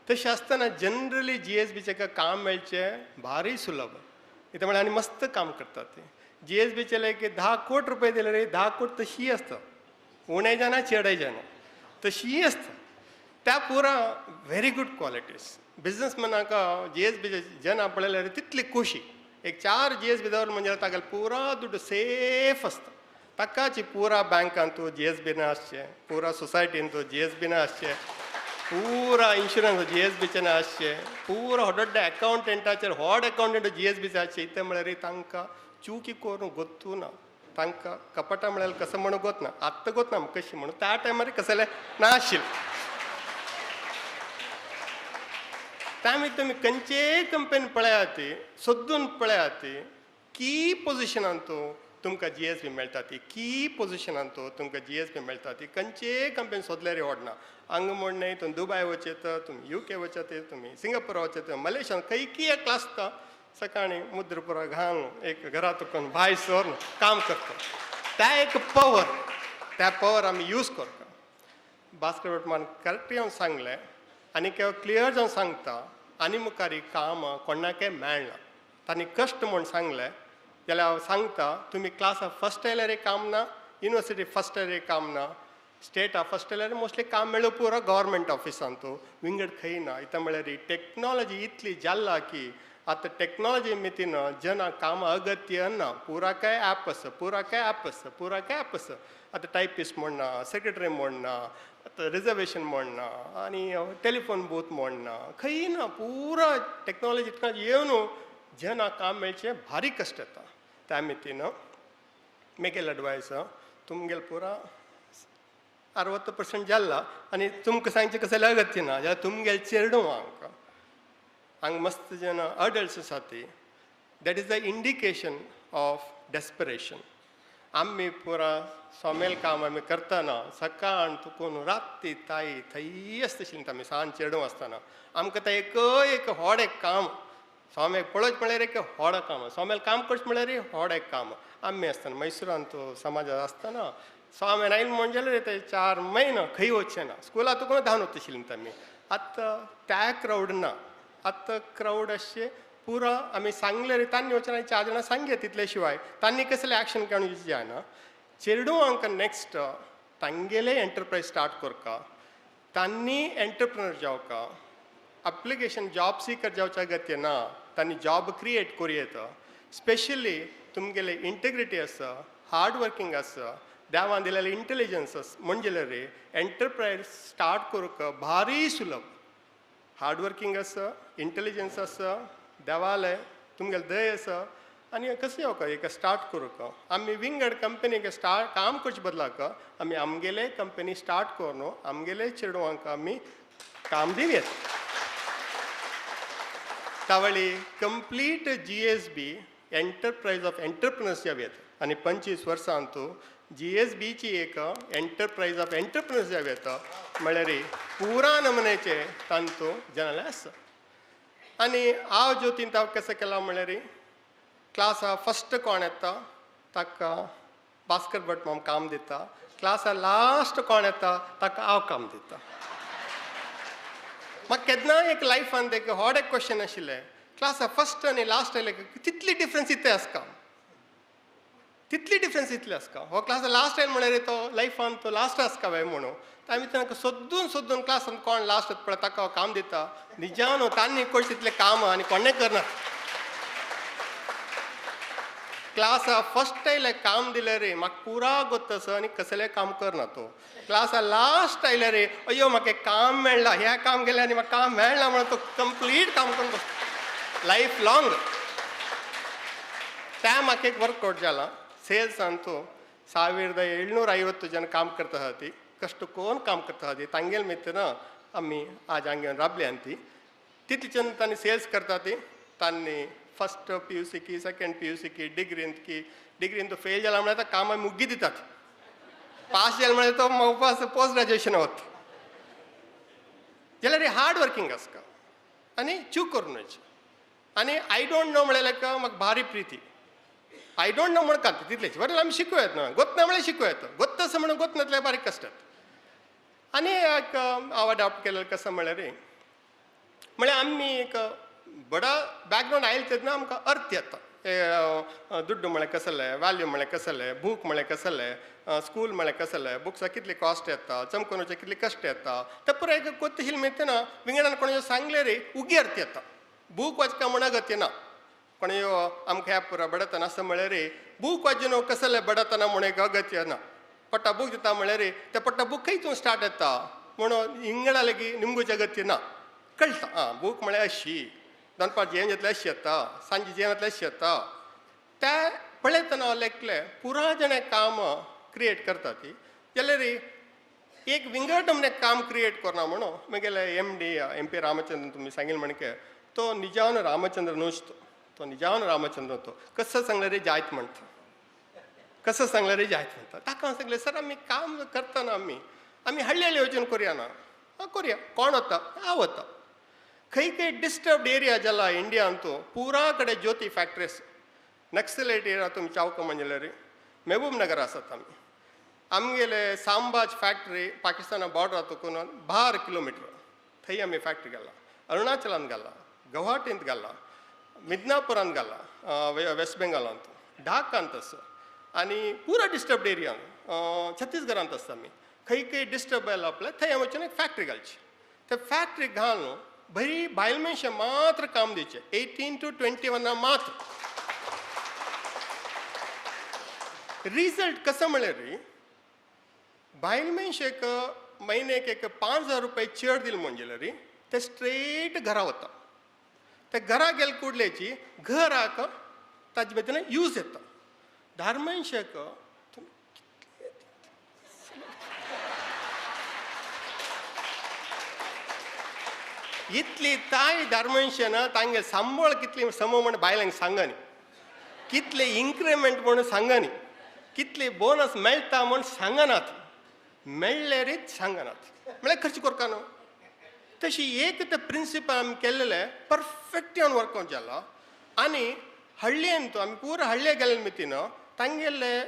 तशें आसतना जनरली GSBचें काम मेळचें भारी सुलभ इतें म्हळ्यार आनी मस्त काम करतात ते. GSBचे लायक 10 कोटी रुपये दिले रे 10 कोटी तशी आसता उणें जायना चेडय जायना तशी आसता. त्या पुरा व्हेरी गुड क्वॉलिटीज बिजनसमॅनाक GSBचे जेन्ना पळयल्यार तितली खुशी एक 4 GSB दवर म्हणजे तागेले पुरा दुड्ड सेफ आसता. ताकाची पुरा बँकांतू GSB ना आसचें पुरा सोसायटींतू GSB ना आसचें पुरा इन्शुरन्स GSBचें ना आसचें पुरा व्हड अकावंटंटाचेर व्हड अकावंटंट GSBचें आसचें इतलें म्हळ्यार तांकां चुकी करूंक गोत्तू ना तांकां कपटां म्हळ्यार कसो म्हणून गोत ना आत्तां गोत ना कशी म्हणून त्या टायमार कसलें ना आशिल्लें. तामी तुमी खंयचेय कंपनी पळयात, सोदून पळयात की पोजिशनान तो तुमकां जी एस बी मेळटा ती, की पोजिशनान तो तुमकां जी एस बी मेळटा ती. खंयचेय कंपनी सोदल्यार व्हडना. हांगा म्हण न्हय, तुमी दुबाय वचत, तुमी you के वचत, तुमी सिंगापूर वचत, मलेशिया, खंयकी एक आसता. सकाळीं मुद्र पुरो घालून एक घरा तुकून भायर सरून काम करता. त्या एक पवर, त्या पवर आमी यूज करता. भास्कर भटमान करेक्ट जावन सांगलें आनी क्लियर जावन सांगता, आनी मुखार काम कोणाकय मेळना. तांणी कश्ट म्हूण सांगलें जाल्यार हांव सांगता, तुमी क्लासा फर्स्ट आयल्यार काम ना, युनिवर्सिटी फर्स्ट आयल्यार काम ना, स्टेटा फर्स्ट आयल्यार मोस्टली काम मेळूं पुरो गव्हर्मेंट ऑफिसान, तो विंगड खंय ना. इतां म्हळ्यार टॅक्नोलॉजी इतली जाल्ला की आतां टॅक्नोलॉजी मितीन जना काम अगत्य ना. पुरा काय ॲप आसा, पुरा काय ॲप आसा, पुरा काय ॲप आसा. आतां टायपिस्ट म्हण ना, सेक्रेटरी म्हण ना, आतां रिजर्वेशन म्हण ना, आनी टेलिफोन बूथ म्हण ना, खंय ना. पुरा टॅक्नोलॉजी येवन जना काम मेळचें भारी कश्ट येता. त्या मितीन मेगेल एडवायस, तुमगेल पुरा 60% जाल्ला आनी तुमकां सांगचें कसलें अगत्य ना. जाल्यार तुमगेल चेडवांक हांगा मस्त जेन्ना अडल्ट्स आसा ती, that is the indication of desperation. आमी पुरा सोमेल काम आमी करतना सकाळ तुकून राती ताई थंय आसता आमी सान चेडूं आसतना आमकां तें एक एक व्हड एक काम सोमेक पळोवचें म्हळ्यार एक व्हड काम, सोमेल काम करचें म्हळ्यार व्हड एक काम. आमी आसतना मैसुरांत समाजांत आसतना स्वाम्यान आयलें म्हण जाल्यार ते 4 म्हयनो खंय वचचें ना, स्कुला तुका धांवन वताशिल्लीं आमी. आतां त्या क्रावड ना, आतां क्रावड अशें पुरो आमी सांगलें रे तांणी वचना, 4 जाणां सांगया तितले शिवाय तांणी कसलें एक्शन काडून जायना. चेडवांक नेक्स्ट तांगेले एंटरप्रायज स्टार्ट करका, तांणी एंटरप्रिनर जावका, एप्लिकेशन जॉब सीकर जावच्या अगत्य ना, तांणी जॉब क्रिएट करूं येता. स्पेशली तुमगेले इंटेग्रिटी आसा, हार्ड वर्किंग आसा, देवान दिलेले इंटेलिजन्स आसा, म्हणजे रे एंटरप्रायज स्टार्ट करूंक भारी सुलभ. हार्ड वर्किंग आसा, इंटेलिजन्स आसा, देवाले तुमगेले दय आसा, आनी कशें येवका एक स्टार्ट करूंक. आमी विंगड कंपनीक स्टार्ट काम करचे बदलाक आमी आमगेले कंपनी स्टार्ट करून आमगेले चेडवांक आमी काम दिवयेत. तावळी complete G S B enterprise of entrepreneurs जावयेत. आनी 25 वर्सां तूं जी एस बीची एक एंटरप्रायज ऑफ एंटरप्रिनर्स जावयेत, म्हळ्यार पुरा नमुन्याचे तांतू जनाले आसा. आनी हांव ज्योतीन तांव कसो केला म्हळ्यार क्लासा फस्ट कोण येता ताका भास्कर भट माम काम दिता, क्लासा लास्ट कोण येता ताका हांव काम दिता. म्हाका केन्ना एक लायफान एक व्हड एक क्वेश्चन आशिल्लें, क्लासा फस्ट आनी लास्ट आयले तितली डिफरन्स इतले आसता, तितली डिफरन्स इतली आसता. हो क्लासा लास्ट आयले म्हळ्यार तो लायफान तो लास्ट आसता काय म्हणून आमी तांकां सोदून सोदून क्लासान कोण लास्ट पळय ताका हांव काम दिता. निजान तांणी करचें तितलें काम आनी कोणें करना. क्लासा फस्ट आयले काम दिलें रे म्हाका पुरा गोत्त आसा आनी कसलें काम करना तो. क्लासा लास्ट आयले रे अयो म्हाका काम मेळ्ळां, हें काम गेलें आनी म्हाका काम मेळ्ळां म्हणून तो कंप्लीट काम करून बसता लायफ लॉंग. त्या म्हाका एक वर्कआउट जाला. सेल्सान तूं 1750 जन काम करता आसा ती, कश्ट कोण काम करता आसा ती, तांगेल मित्र आमी आज हांगा येवन राबल्या ती तितलीच्यान तांणी सेल्स करता ती. तांणी फस्ट पी यू सी की, सेकेंड पी यू सी की, डिग्रींत की, डिग्रीन तो फेल जाला म्हळ्यार कामां मुग्गी दितात, पास जालें म्हळ्यार तो मोवपास पोस्ट ग्रेज्युएशन वता. जाल्यार हार्ड वर्किंग आसता आनी चूक करूं न्हय. आनी I don't know म्हळ्यार म्हाका भारी प्रिती. I don't know म्हण कांत तितलेच बरें आमी शिकूं येता, न्हय गोत ना म्हळ्यार शिकूं येता, गोत्त आसा म्हणून गोत नातल्यार बारीक कश्ट. आनी एक हांव अडॉप्ट केलें कसो म्हळ्यार म्हळ्यार आमी एक बडा बॅकग्रावंड आयलें तेन्ना आमकां अर्थ येता. दुड्डू म्हळ्यार कसलें, व्हॅल्यू म्हळ्यार कसलें, बूक म्हळ्यार कसलें, स्कूल म्हळ्यार कसलें, बुक्साक कितली कॉस्ट येता, चमकोवचे कितली कश्ट येता, ते पुराय एक गोत्त हिल मेळतना विंगडान कोणें सांगलें रे उगी अर्थ येता. बूक वाचका म्हण अगत्य ना, कोणें आमकां ह्या पुरा बडतना आसा म्हळ्यार रे बूक वाचून कसलें बडतना म्हूण एक अगत्य ना. पट्टा बूक दिता म्हळ्यार रे ते पट्टा बूक खंयतून स्टार्ट येता म्हणून इंगडा लेगीत निमगूचे अगत्य ना, कळटा आं बूक म्हळ्यार अशी दनपार जेवण जातलें अशें येता, सांजे जेवण जातलें अशें येता. त्या पळयतना लेखलें पुरा जाणें काम क्रिएट करता ती जाल्यार एक विंगड नमूने काम क्रिएट करना म्हणून म्हगेले M D M P Ramachandran तुमी सांगिल्लें म्हणके तो निजावन रामचंद्र न्हूच तो तो निजावन रामचंद्र तो कसं सांगलें रे जायत म्हणटा कसं सांगलें रे जायत म्हणटा ताका हांव सांगलें सर आमी काम करतना आमी आमी हळ्ळी हळ्ळी वचून करुया ना आं करुया कोण वता हांव वता खंय खंय डिस्टर्ब्ड एरिया जाला इंडियान तो पुरा कडेन ज्योती फॅक्टरीज नक्सलेट एरिया तुमी चावका म्हणलें रे मेहबूब नगर आसात आमी आमगेले सांबाज फॅक्टरी पाकिस्ताना बॉर्डर तुकून 12 किलोमिटर थंय आमी फॅक्टरी घाला अरुणाचलांत घाला गुवाहाटींत घाला मिदनापुरांत घाला वेस्ट बेंगालांत ढाकांत आसा आनी पुरा डिस्टर्ब्ड एरिया छत्तीसगडांत आसता आमी खंय खंय डिस्टर्ब जालो आपल्या थंय आमी वचून एक फॅक्टरी घालची ते फॅक्टरी घालून बरी बायल मनशां मात्र काम दिवचें 18 to 21 मात्र रिजल्ट कसो म्हळ्यार रे बायल मनशेक म्हयन्याक एक 5,000 रुपये चड दिले म्हणजे रे ते स्ट्रेट घरा वता ते घरा गेले कुडल्याची घराक ताजे भितर यूज येता धार मनशेक इतली ताय धार मनशान तांगे सांबाळ कितली सम म्हण बायलांक सांगनी कितले इन्क्रिमेंट म्हणून सांगनी कितले बोनस मेळटा म्हूण सांगनात मेळ्ळेरीच सांगनात म्हळ्यार खर्च करता न्हू तशी एक ते प्रिंसिपल आमी केल्लेले परफेक्ट येवन वर्कआवट जाला आनी हळ्ळेन आमी पुरा हळ्ळे गेल्ले मितीन तांगेले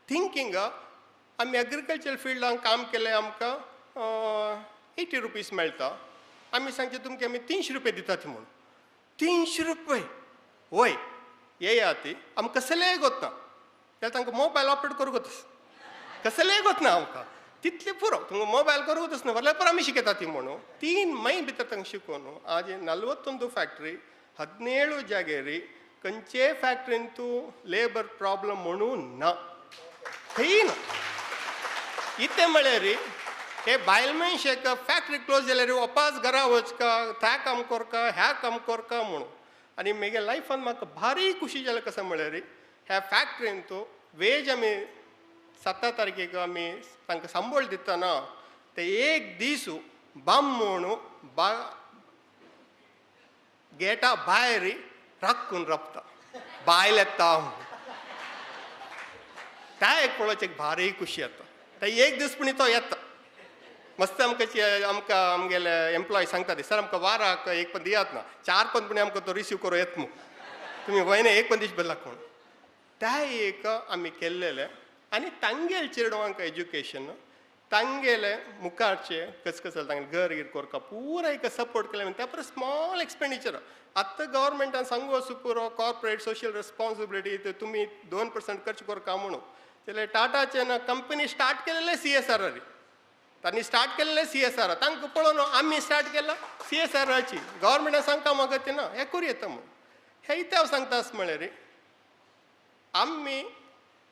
थिंकींग आमी एग्रीकल्चर फिल्डान काम केलें आमकां 80 रुपीज मेळटा आमी सांगचे तुमकां आमी 300 रुपये दितात म्हूण 300 रुपये वय येया ती आमकां कसलेय गोतना जाल्यार तांकां मोबायल ऑपरेट करूंक वता कसलेय गोतना आमकां तितले पुरो तुमकां मोबायल करूंक वचना जाल्यार पुरो आमी शिकयता ती म्हणून 3 मय भितर तांकां शिकोवन आज 41 फॅक्टरी 17 जागेरी खंयचे फॅक्टरीन तूं लेबर प्रॉब्लम म्हणून ना खंय ना इतें म्हळ्यार हे बायल मनशेक फॅक्टरी क्लोज जाल्यार वापस घरा वचका त्या काम करका ह्या काम करका म्हणून आनी म्हगे लायफान म्हाका भारी खुशी जालें कसो म्हळ्यार ह्या फॅक्टरीन तूं वेज आमी 7 तारखेक आमी तांकां सांबळ दितना ते एक दीस बाम म्हणून बा गेटा भायर राखून राबता बायल येता त्या एक पळोवचें भारी खुशी येता ते एक दीस पूण तो येता मस्त आमकां आमकां आमगेले एम्प्लॉय सांगता सर आमकां वाराक एक पण दियात ना 4 पण पुणी आमकां तो रिसीव करूं येत मू तुमी वयने एक पण दीस बदला कोण त्या एक आमी केल्लेले आनी तांगेले चेडवांक एज्युकेशन तांगेले मुखारचे कसकस तांगेले घर गीर करका पुरा एक सपोर्ट केले त्या परस स्मॉल एक्सपेंडिचर आतां गव्हर्मेंटान सांगू असो पुरो कॉर्पोरेट सोशल रिस्पॉन्सिबिलिटी तुमी 2% खर्च करका म्हणून जाल्यार टाटाचे ना कंपनी स्टार्ट केलेले CSR तांणी स्टार्ट केलेले CSR तांकां पळोवन आमी स्टार्ट केला CSRची गव्हर्मेंटान सांगता म्हाका ते ना हें करूं येता म्हणून हें इतें हांव सांगता आसा म्हळ्यार आमी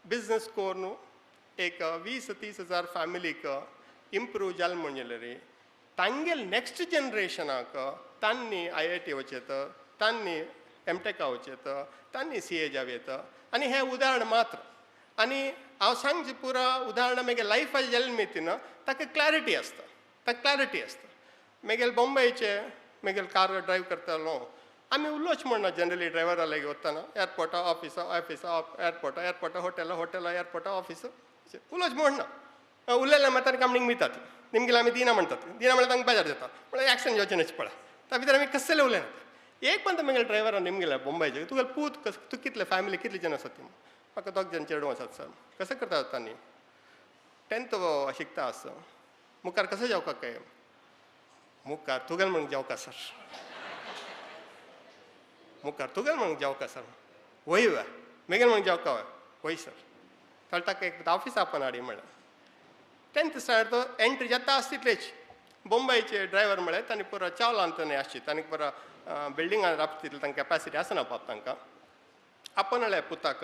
बिजनस करून एक 20-30 हजार फॅमिलीक इम्प्रूव जालें म्हणलें रे तांगेले नेक्स्ट जनरेशनाक तांणी IIT वचेत तांणी MTech वचेत तांणी CA जावं येता आनी हें उदाहरण मात्र आनी हांव सांगचें पुरा उदाहरणां म्हगे लायफाचें जालें मितीन ताका क्लॅरिटी आसता ताका क्लॅरिटी आसता म्हगेले बॉम्बेचे म्हगेले कार ड्रायव करतालो आमी उलोवच म्हणना जनरली ड्रायव्हरा लागीं वतना एअरपोर्टा ऑफिसा ऑफिसा एअरपोर्टा एअरपोर्टा हॉटेला हॉटेला एअरपोर्टा ऑफिस उलोवच म्हणना उलयल्या मात तांकां आमी मितात निमगेले आमी दिना म्हणटात दिना म्हळ्यार तांकां बेजार जाता म्हळ्यार एक्शन जावचें न्हय पळय त्या भितर आमी कसले उलयनात एक पण म्हगेले ड्रायव्हरान निमगेले बॉम्बेचे तुगेले पूत कस तूं कितले फॅमिली कितले जण आसात ती म्हाका 2 जण चेडूं आसात सर कसं करता तांणी 10th शिकता आसा मुखार कसं जावका काय मुखार तुगेल म्हणून जावका सर मुखार तुगेल म्हणून जावका सर वय वे मेगेल म्हणून जावका वय वय सर तर ताका एक ऑफिस आपण हाडी म्हणलें 10th standard तो एंट्री जाता आसता तितलेच बोंबयचे ड्रायव्हर म्हळ्यार तांणी पुरो चावलांत न्हय आसची तांणी पुरो बिल्डिंगान राबता तितले तांकां कॅपॅसिटी आसना बाब तांकां आपण म्हळ्यार पुताक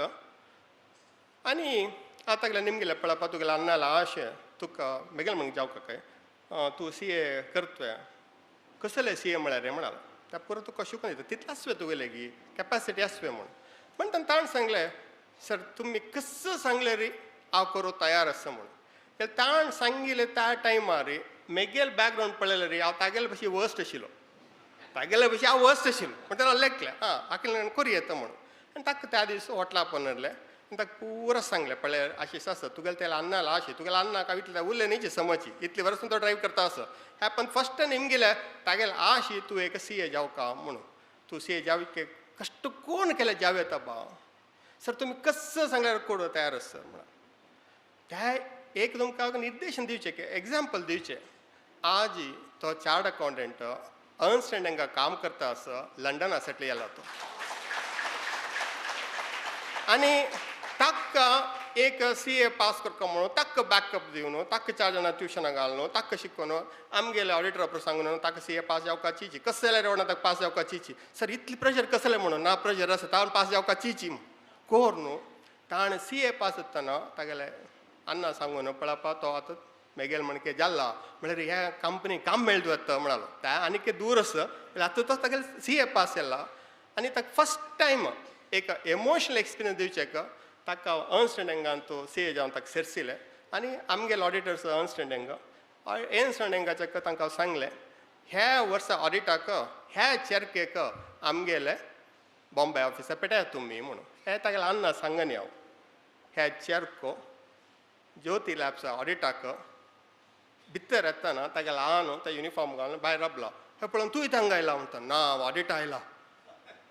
आनी आतां गेल्या निमगेले पळोवपा तुगेल्या अन्नाला आशें तुका मेगेल म्हणून जावका काय तूं CA करतोय कसले CA म्हळ्यार रे म्हणाल त्या पुरो तुका शिकून दिता तितलें आसवे तुगेले गी कॅपॅसिटी आसवे म्हूण म्हणटा ताणें सांगलें सर तुमी कसं सांगलें रे हांव करूं तयार आसा म्हूण ताण सांगिल्लें त्या टायमार मेगेल बॅकग्रावंड पळयलें रे हांव तागेले भशेन वर्स्ट आशिल्लो, तागेले भशेन हांव वर्स्ट आशिल्लो. पूण ताणें लेखलें आं आकलें करूं येता म्हणून. आनी ताका त्या दीस हॉटला पनरलें आनी ताका पुरा सांगलें पळय अशें आसा तुगेलें तें अन्नाला अशें तुगेलें अन्ना काय इतलें उरलें न्ही समजची इतले वर्सां तो ड्रायव्ह करता असो ह्या. पण फर्स्ट टायम हिमगेले तागेलें आशी तूं एक सी ए जावका म्हणून, तूं सी ए जाव कश्ट कोण केलें जाव येता बा सर तुमी कसं सांगल्यार कोड तयार आसा सर म्हणा. त्या एक तुमकां निर्देशन दिवचें की एग्जाम्पल दिवचें. आज तो चार्ट अकाउंटंट अर्न्स्ट एंड यंगा काम करता आसा, लंडना सेटल जाला तो. आनी ताका एक सी ए पास करता म्हणून ताका बॅकअप दिवन ताका 4 जाणां ट्युशनां घालून ताका शिकोवन आमगेले ऑडिटर पर सांगून ताका सी ए पास जावका चिची कसलें जाल्यार ताका पास जावका चिची सर इतली प्रेशर कसलें म्हणून ना प्रेशर आसा ताण पास जावका चिची कोर न्हू. ताणें सी ए पास जातना तागेले अन्ना सांगून पळपा तो आतां मेगेल म्हणके जाला म्हळ्यार ह्या कंपनी काम मेळटा आतां म्हणालो. त्या आनीक दूर आसा आतां तो तागेले सी ए पास जाला आनी ताका फर्स्ट टायम एक एमोशनल एक्सपिरियन्स दिवचें ताका अर्न्स्ट एंड यंगान तो सी ए जावन ताका सेरसिलें. आनी आमगेले auditors Ernst and Young Ernst and यंगाचे तांकां हांव सांगलें ह्या वर्सा ऑडिटाक ह्या चेरकेक आमगेले बॉम्बे ऑफिसा पेटया तुमी म्हणून. हे तागेले अन्ना सांगनी हांव ह्या चेरको ज्योती लॅब्स ऑडिटाक भितर येतना तागेले आन तो युनिफॉर्म घालून भायर राबलो हे पळोवन तूं हांगा आयला म्हणटा ना ऑडिट आयला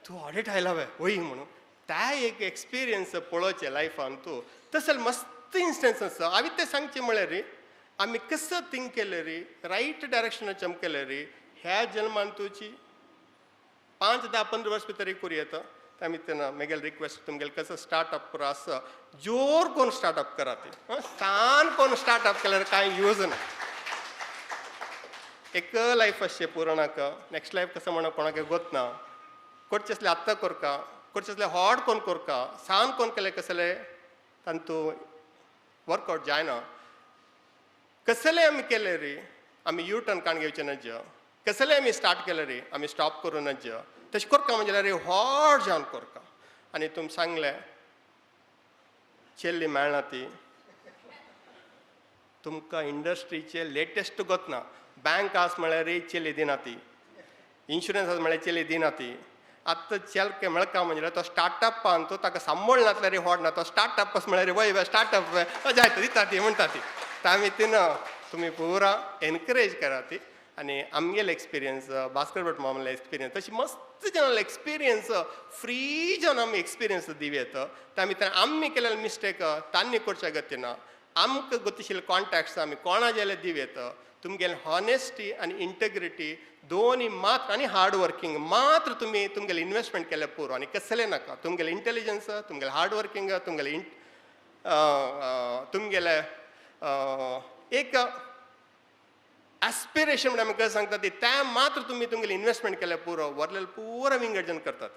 तूं ऑडिट आयला वे वय म्हणून. त्या एक एक्सपिरियन्स पळोवचें लायफान तूं तसले मस्त इन्स्टन्स आसा. हांवें तें सांगचें म्हळ्यार रे आमी कसो थिंक केलें रे रायट डायरेक्शनान चमकेलें रे ह्या जल्मान तुजी 5, 10, 15 वर्स भितर करूं येता. आमी तेन्ना मेगेले रिक्वेस्ट तुमगेले कसो स्टार्टअप आसा जोर कोण स्टार्टअप करा ती सान कोण स्टार्टअप केल्यार कांय यूज ना. एक लायफ आसचें पुरणाक नेक्स्ट लायफ कसो म्हणून कोणाक गोत ना. करचें आसलें आत्तां करका, करचें आसलें हॉट कोण करका, सान कोण केलें कसलें तांतू वर्कआवट जायना. कसलें आमी केलें रे आमी यू टर्न काण घेवचें नज, कसलें आमी स्टार्ट केलें रे आमी स्टॉप करूं नज. तशें करका म्हणजे रे व्हड जावन करका. आनी तुमी सांगलें चेल्ली मेळना ती तुमकां इंडस्ट्रीचे लेटस्ट गोतना. बँक आस म्हळ्यार रे चेल्ली दिना ती, इन्शुरन्स आस म्हळ्यार चेल्ली दिना ती. आतां चेलके मेळका म्हणजे तो स्टार्टअपान तो ताका सांबाळ नासल्यार रे व्हड ना तो स्टार्टअप म्हळ्यार वय वय स्टार्टअप जायत दिता ती म्हणटा ती. आमी तिन तुमी पुरा एनकरेज करा ती. आनी आमगेले एक्सपिरियन्स भास्कर भट मामाले एक्सपिरियन्स तशी मस्त जाणांले एक्सपिरियन्स फ्री जावन आमी एक्सपिरियन्स दिवं येता. आमी आमी केलेले मिस्टेक तांणी करच्या गतीना आमकां गतीशील कॉन्टेक्ट्स आमी कोणा जाल्यार दिवं येता. तुमगेले हॉनेस्टी आनी इंटेग्रिटी दोनी मात्र आनी हार्ड वर्किंग मात्र तुमी तुमगेले इन्वेस्टमेंट केलें पुरो आनी कसलें नाका. तुमगेले इंटेलिजन्स, तुमगेले हार्ड वर्किंग, तुमगेले तुमगेले एक एस्पिरेशन म्हणून आमी कशें सांगता ती त्या मात्र तुमी तुमगेले इन्वेस्टमेंट केलें पुरो वरलेले पुरो विंगडजन करतात,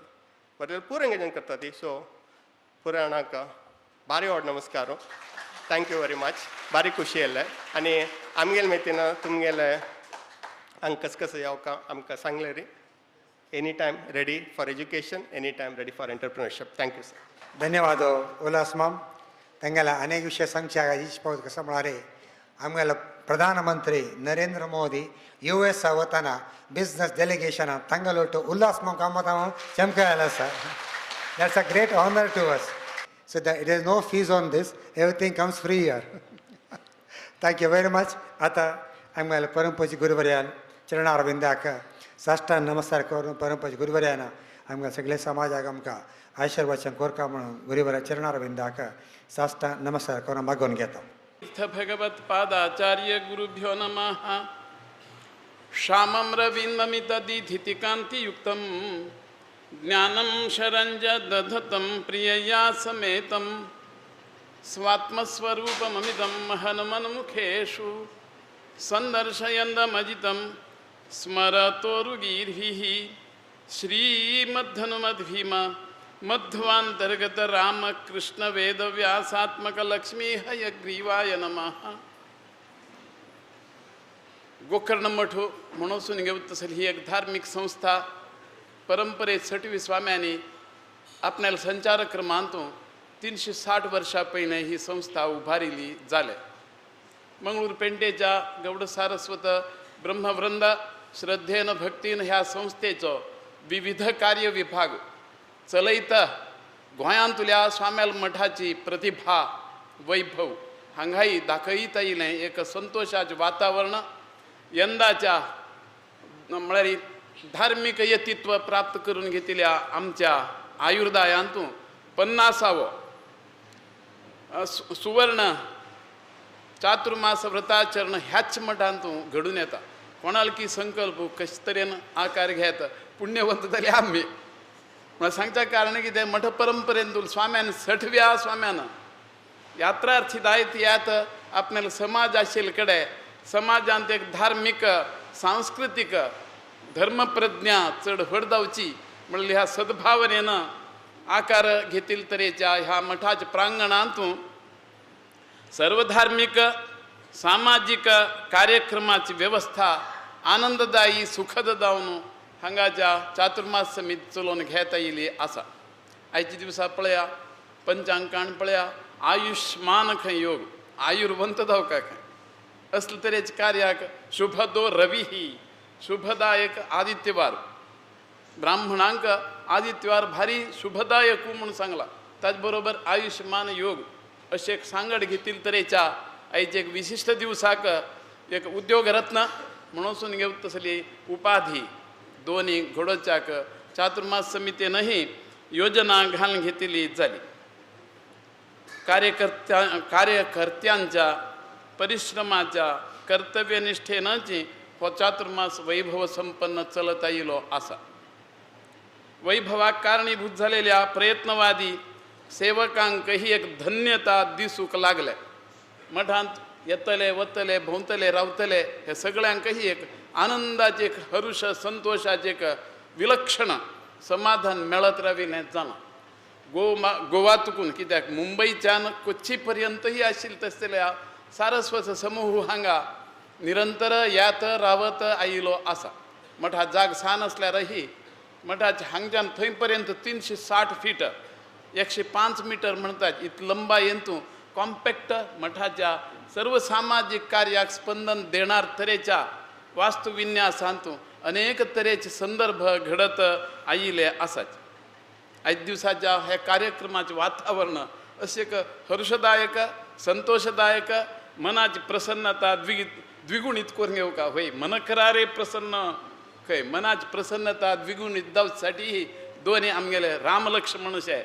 वरलेले पुरो विंगडजन करतात ती. सो पुराणाक बारी व्हड नमस्कार, thank you very much. बारीक खुशी येयलें आनी आमगेले मेतीन तुमगेले हांगा कसो कसो येवका आमकां सांगलें रे. Any time ready for education, any time ready for entrepreneurship. Thank you sir. धन्यवाद उल्हास माम. तांगेले अनेक विशय सांगचे इच पावत कसो म्हळ्यार आमगेलो प्रधानमंत्री नरेंद्र मोदी यू एस वतना बिजनस डेलिगेशनान तांगेलो उल्हास माम कामत हांव चमकायलो आसा. That's a great honour to us. So there is no fees on this, everything comes free here. Thank you very much. आता आमगेले परमपूज्य गुरुवर्यान चरणारविंदाक साष्टांग नमस्कार करून परमपूज्य गुरुवर्यान आमकां सगळे समाजाक आमकां आशीर्वचन कोरका म्हणून गुरुवर्या चरणारविंदाक साष्टांग नमस्कार करून मागून घेता. भगवत्पादाचार्य गुरुभ्यो नमः. श्यामं रविन्दमितदीधितिकान्तियुक्तं ज्ञानं शरञ्ज दधतं प्रियया समेतं स्वात्मस्वरूपममितं हनुमन्मुखेषु सन्दर्शयन्दमजितं स्मरतोरुगीर्भिः श्रीमद्धनुमद्भीम मध्वांतर्गत रामकृष्ण वेदव्यासात्मक लक्ष्मी हयग्रीवाय नमः. गोकर्ण मठ म्हणून घेवत असेल ही एक धार्मिक संस्था परंपरेत सटवी स्वाम्यांनी आपल्याला संचारक्रमांतून 360 वर्षा पयलीं ही संस्था उभारिली जाले. मंगळूर पेंटेच्या गौड सारस्वत ब्रह्मवृंद श्रद्धेन भक्तीन ह्या संस्थेचो विविध कार्य विभाग चलयता. गोंयांतल्या स्वाम्याल मठाची प्रतिभा वैभव हांगाय दाखयता येयलें एक संतोशाचें वातावरण. यंदाच्या म्हळ्यार धार्मीक यतित्व प्राप्त करून घेतिल्ल्या आमच्या आयुर्दायांतू 50वो सुवर्ण चातुर्मास व्रताचरण ह्याच मठांतू घडून येता. कोणालकी संकल्प कशे तरेन आकार घेत पुण्यवंत जाले आमी. म्हळ्यार सांगच्या कारण कितें, मठ परंपरेन स्वाम्यान सठव्या स्वाम्यान यात्रार्थी दायत यात आपल्याला समाज आशिल्ले कडेन समाजांत एक धार्मीक सांस्कृतीक धर्मप्रज्ञा चड व्हड जावची म्हणल्यार ह्या सद्भावनेन आकार घेतील तरेच्या ह्या मठाच्या प्रांगणांत सर्वधार्मीक सामाजीक कार्यक्रमाची वेवस्था आनंददायी सुखद जावन हांगाच्या चातुर्मास समिती चलोवन घेता येयली आसा. आयच्या दिवसा पळया पंचांकान पळया आयुष्मान खंय योग आयुर्वंत जावका खंय असले तरेच्या कार्याक शुभदो रवी ही शुभदायक आदित्यवार ब्राह्मणांक आदित्यवार भारी शुभदायक म्हणून सांगला. त्याच बरोबर आयुष्मान योग अशें एक सांगड घेतील तरेच्या आयचे एक विशिश्ट दिवसाक एक उद्योगरत्न म्हणून घेवत तसली उपाधी दोन्ही घडोवच्याक चातुर्मास समितीनही योजना घालून घेतली जाली. कार्यकर्त्यांच्या परिश्रमाच्या कर्तव्यनिष्ठेनची हो चातुर्मास वैभव संपन्न चलत आयिल्लो आसा. वैभवाक कारणीभूत झालेल्या प्रयत्नवादी सेवकांकही एक धन्यता दिसूंक लागले. मठांत येतले वतले भोंवतले रावतले हे सगळ्यांकही एक आनंदाचे एक हरुष संतोषाचे एक विलक्षण समाधान मेळत राविल्लें जालां. गोवा तुकून कित्याक मुंबयच्यान कोच्ची पर्यंतही आशिल्ले तसल्या सारस्वत समूह हांगा निरंतर यात रावत आयिल्लो आसा. मठा जाग सान आसल्यारही मठाच्या हांगच्यान थंय पर्यंत 360 फीट 105 मिटर म्हणतात इतले लंबायेन तूं कॉम्पॅक्ट मठाच्या सर्वसामाजीक कार्याक स्पंदन देणार तरेच्या वास्तुविन्यासांतू अनेक तरेचे संदर्भ घडत आयिल्ले आसात. आयज दिवसाच्या ह्या कार्यक्रमाचें वातावरण अशें एक हर्षदायक संतोषदायक मनाची प्रसन्नता द्विगुणीत करून घेवका होय मनकरारे प्रसन्न खंय मनाची प्रसन्नता द्विगुणीत जावसाठी दोन्ही आमगेले राम लक्ष्मण अशे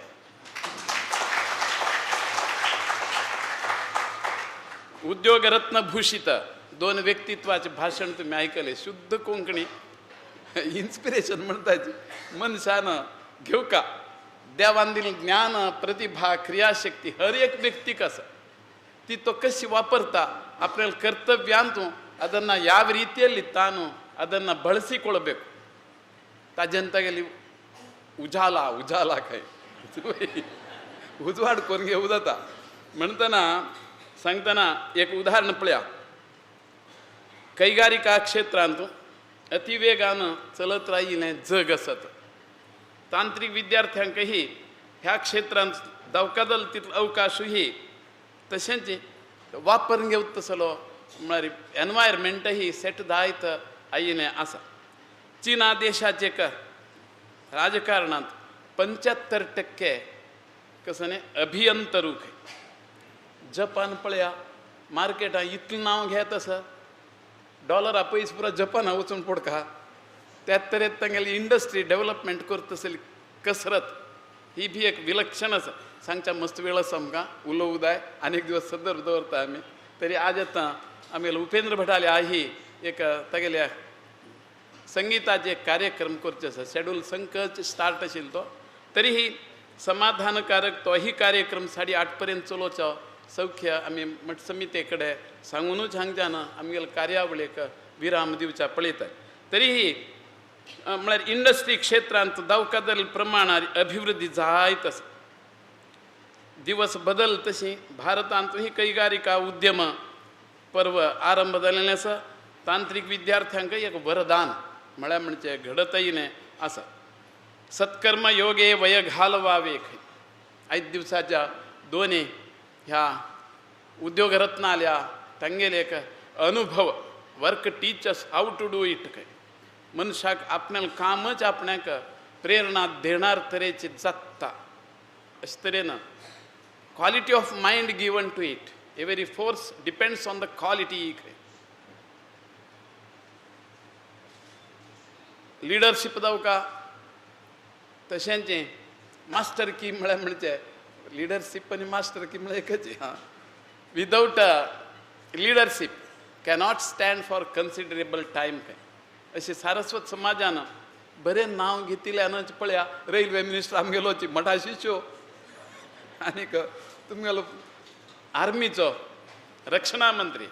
उद्योगरत्न भूषित दोन व्यक्तित्वाचे भाशण तुम्ही ऐकले. शुद्ध कोंकणी इन्स्पिरेशन म्हणतात मनशान घेवका देवान दिली ज्ञान प्रतिभा क्रियाशक्ती हर एक व्यक्तीक आसा ती तो कशी वापरता आपल्याला ಕರ್ತವ್ಯ ಅದನ್ನು ಯಾವ ರೀತಿಯಲ್ಲಿ ತಾನು ಅದನ್ನು ಬಳಸಿಕೊಳ್ಬೇಕು. ताजेंतागेली उजाला उजाला खंय उजवाड करून घेवं जाता. म्हणटना सांगतना एक उदाहरण पळया. कैगारिका क्षेत्रांत अतिवेगान चलत राहिलें जग आसत. तांत्रिक विद्यार्थ्यांकही ह्या क्षेत्रांत दवकादल तितलो अवकाशूही तशेंच वापर घेवत तसलो म्हळ्यार एनवायरमेंटही सेट जायत आयिल्लें आसा. चीना देशाचे एक राजकारणांत 75% कसं न्ही अभियंतरूक. जपान पळया मार्केटान इतलें नांव घेत आसा डॉलरा पयस पुरो जपाना वचून पडका त्याच तरेन तांगेली इंडस्ट्री डेवलपमेंट करता तसली कसरत ही बी एक विलक्षण आसा. सांगच्या मस्त वेळ आसा आमकां उलोवंक जाय आनी एक दिवस संदर्भ दवरता आमी. तरी आज आतां आमगेले उपेंद्र भटाले आही एक तागेल्या संगीताचे कार्यक्रम करचे आसा. शेड्यूल संकच स्टार्ट आशिल्लो तो तरीही समाधानकारक तोही कार्यक्रम 8:30 पर्यंत चलोवचो सौख्य आमी मठ समिते कडेन सांगुनूच हांगच्यान आमगेले कार्यावळीक विराम दिवच्या पळयतात. तरीही म्हळ्यार इंडस्ट्री क्षेत्रांत दवकादल प्रमाणार अभिवृद्धी जायत आसा. दिवस बदल तशी भारतांतूय कैगारिका उद्यम पर्व आरंभ जाल्लें आसा. तांत्रिक विद्यार्थ्यांक एक वरदान म्हळ्यार म्हणजे घडत येयलें आसा. सत्कर्म योगे वय घालवावे खंय आयज दिवसाच्या दोन्ही ह्या उद्योगरत्नाल्या तांगेले एक अनुभव work teachers how to do it खंय मनशाक आपणालें कामच आपणाक प्रेरणा देणार तरेची जाता अशे तरेन quality of mind given to it every force depends on the quality खंय लिडरशीप जावं तशेंच मास्टर की म्हळ्यार म्हणजे लिडरशीप आनी मास्टर की म्हळ्यार एकच हां without leadership cannot stand for considerable time खंय अशें सारस्वत समाजान बरें नांव घेतिल्ल्यानच पळया रेल्वे मिनिस्टर आमगेलोची मठा शिश्यो आनीक तुमगेलो आर्मीचो रक्षणा मंत्री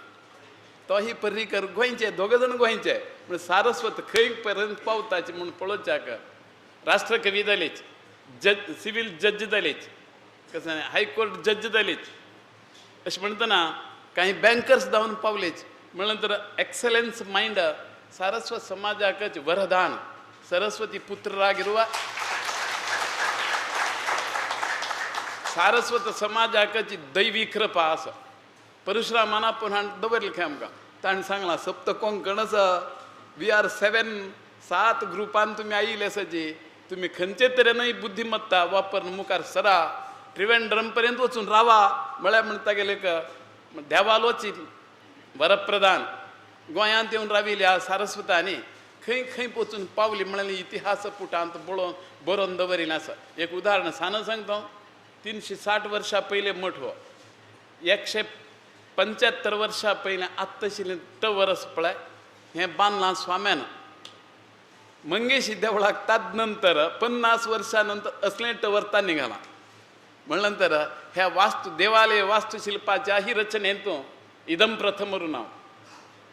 तोही पर्रीकर गोंयचे दोग जाण गोंयचे म्हण सारस्वत खंय पर्यंत पावताची म्हूण पळोवच्याक राष्ट्रकवी जालीच जज सिवील जज जालीच कसं हायकोर्ट जज जालीच अशें म्हणटना कांय बँकर्स जावन पावलेच म्हणल्यार तर एक्सलन्स मायंड सारस्वत समाजाकच वरदान सरस्वती ಪುತ್ರರಾಗಿರುವ सारस्वत समाजाकच दैवी कृपा आसा परशुरामान आपूण हाण दवरलें खंय आमकां ताणें सांगलां सप्त कोंकण आसा we are 7 7 ग्रुपान तुमी आयिल्ले आसाची तुमी खंयचे तरेनय बुद्धिमत्ता वापरून मुखार सरा त्रिवेंद्रम पर्यंत वचून रावा म्हळ्यार म्हणटा गेले देवालोची वरप्रदान गोंयांत येवन राविल्ल्या सारस्वतांनी खंय खंय वचून पावली म्हळ्यार इतिहास पुटांत बळोवन बरोवन दवरिल्लें आसा एक उदाहरण सान सांगता 360 वर्सां पयलें मठ हो 175 वर्सां पयलें आत्तशिल्लें टवर पळय हें बांदलां स्वाम्यान मंगेशी देवळाक ताद नंतर 50 वर्सां नंतर असलें टवर तांणी घालां म्हणल्यार नंतर ह्या वास्तू देवालय वास्तुशिल्पाच्या ही रचनेंत इदम प्रथम नांव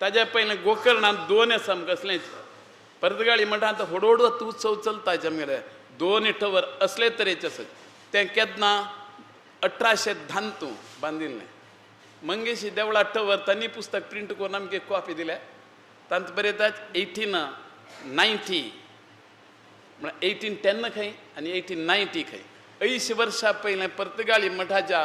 ताज्या पयलें गोकर्णांत 2 आसा आमकां असलेंच पर्तगाळी मठांत व्हड उत्सव चलता आमगेले 2 टवर असले तरेचे आसत तें केन्ना 1810 बांदिल्लें मंगेशी देवळा टवर तांणी पुस्तक प्रिंट करून आमकां एक कॉपी दिल्या तांत बरयतात 1890 म्हळ्यार 1810 खंय आनी 1890 खंय 80 वर्सां पयलें पर्तगाळी मठाच्या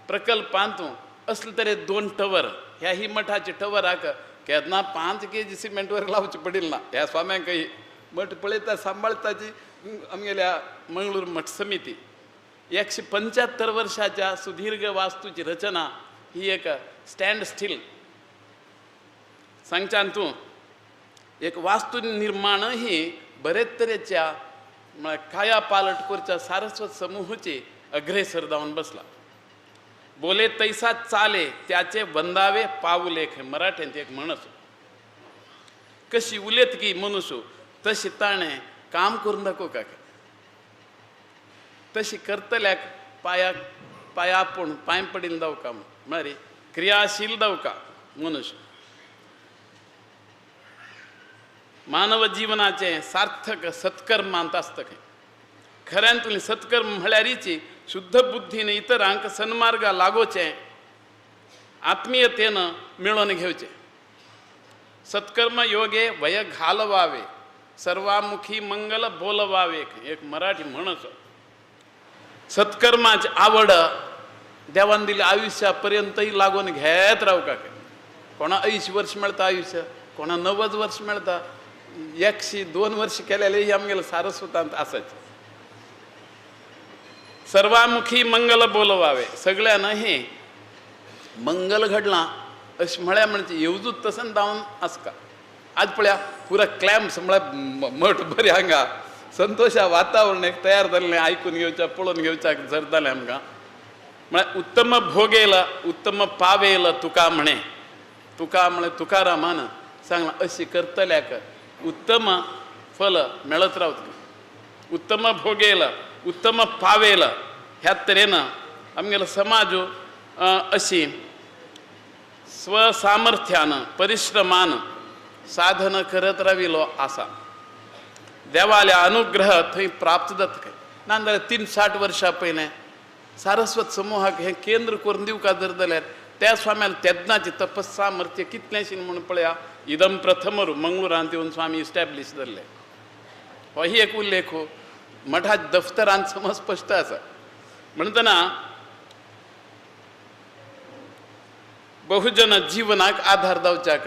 प्रकल्पांत असले तरे 2 टवर ह्या ही मठाच्या टवराक केन्ना 5 केजी सिमेंट वर लावचें पडिल्लें ना ह्या स्वाम्यांकय मठ पळयता सांबाळताची आमगेल्या मंगळूर मठ समिती 175 वर्षाच्या सुदीर्घ वास्तूची रचना ही एक स्टँड स्टील सांगच्यान तूं एक वास्तू निर्माण ही बरेच तरेच्या म्हळ्यार काया पालट करच्या सारस्वत समूहाची अग्रेसर जावन बसला बोले तैसा चाले त्याचे वंदावे पाऊले मराठ्यांत एक म्हण आसा कशी उलयत की मनुष्य तशी ताणें काम करून दाखोवं का तशी करतल्याक पायाक पाया आपूण पांय पडिल्लें दावका म्हळ्यार क्रियाशील दावका मनुष्य मानव जीवनाचें सार्थक सत्कर्मांत आसता खंय खऱ्यांतलें सत्कर्म म्हळ्यारीची शुद्ध बुद्धीन इतरांक सन्मार्गा लागोवचें आत्मीयतेन मेळोवन घेवचें सत्कर्म योगे वय घालवावे सर्वामुखी मंगल बोलवावे एक मराठी म्हण आसा सत्कर्माची आवड देवान दिल्ल्या आयुष्या पर्यंतय लागून घेत रावका कोणा 80 वर्ष मेळटा आयुष्य कोणा 90 वर्ष मेळटा 102 वर्ष केलेलें आमगेलें सारस्वतांत आसाच सर्वामुखी मंगल बोलवावे सगळ्यान हे मंगल घडलां अशें म्हळ्यार म्हणजे येवजूत तसन जावन आसका आज पळया पुरा क्लॅम्स म्हळ्यार मठ बरें हांगा संतोशा वातावरण एक तयार जाल्लें आयकून घेवच्या पळोवन घेवच्याक जर जालें आमकां म्हळ्यार उत्तम भोगेल उत्तम पावेल तुका म्हणे तुका म्हळ्यार तुकारामान सांगलां अशी करतल्याक उत्तम फल मेळत रावतलें उत्तम भोगेल उत्तम पावेल ह्या तरेन आमगेलो समाज अशी स्वसामर्थ्यान परिश्रमान साधन करत राविल्लो आसा देवाल्या अनुग्रह थंय प्राप्त जाता खंय नाजाल्यार 360 वर्सां पयलें सारस्वत समूहाक हें केंद्र करून दिवका जर जाल्यार त्या स्वाम्यान तेन्नाचें तपसामर्थ्य कितलेंशीं म्हूण पळया इदम प्रथमरू मंगळुरांत येवन स्वामी इस्टॅब्लीश जाल्ले हो ही एक उल्लेख हो मठा दफ्तरांत समज स्पश्ट आसा म्हणटना बहुजन जीवनाक आधार दावच्याक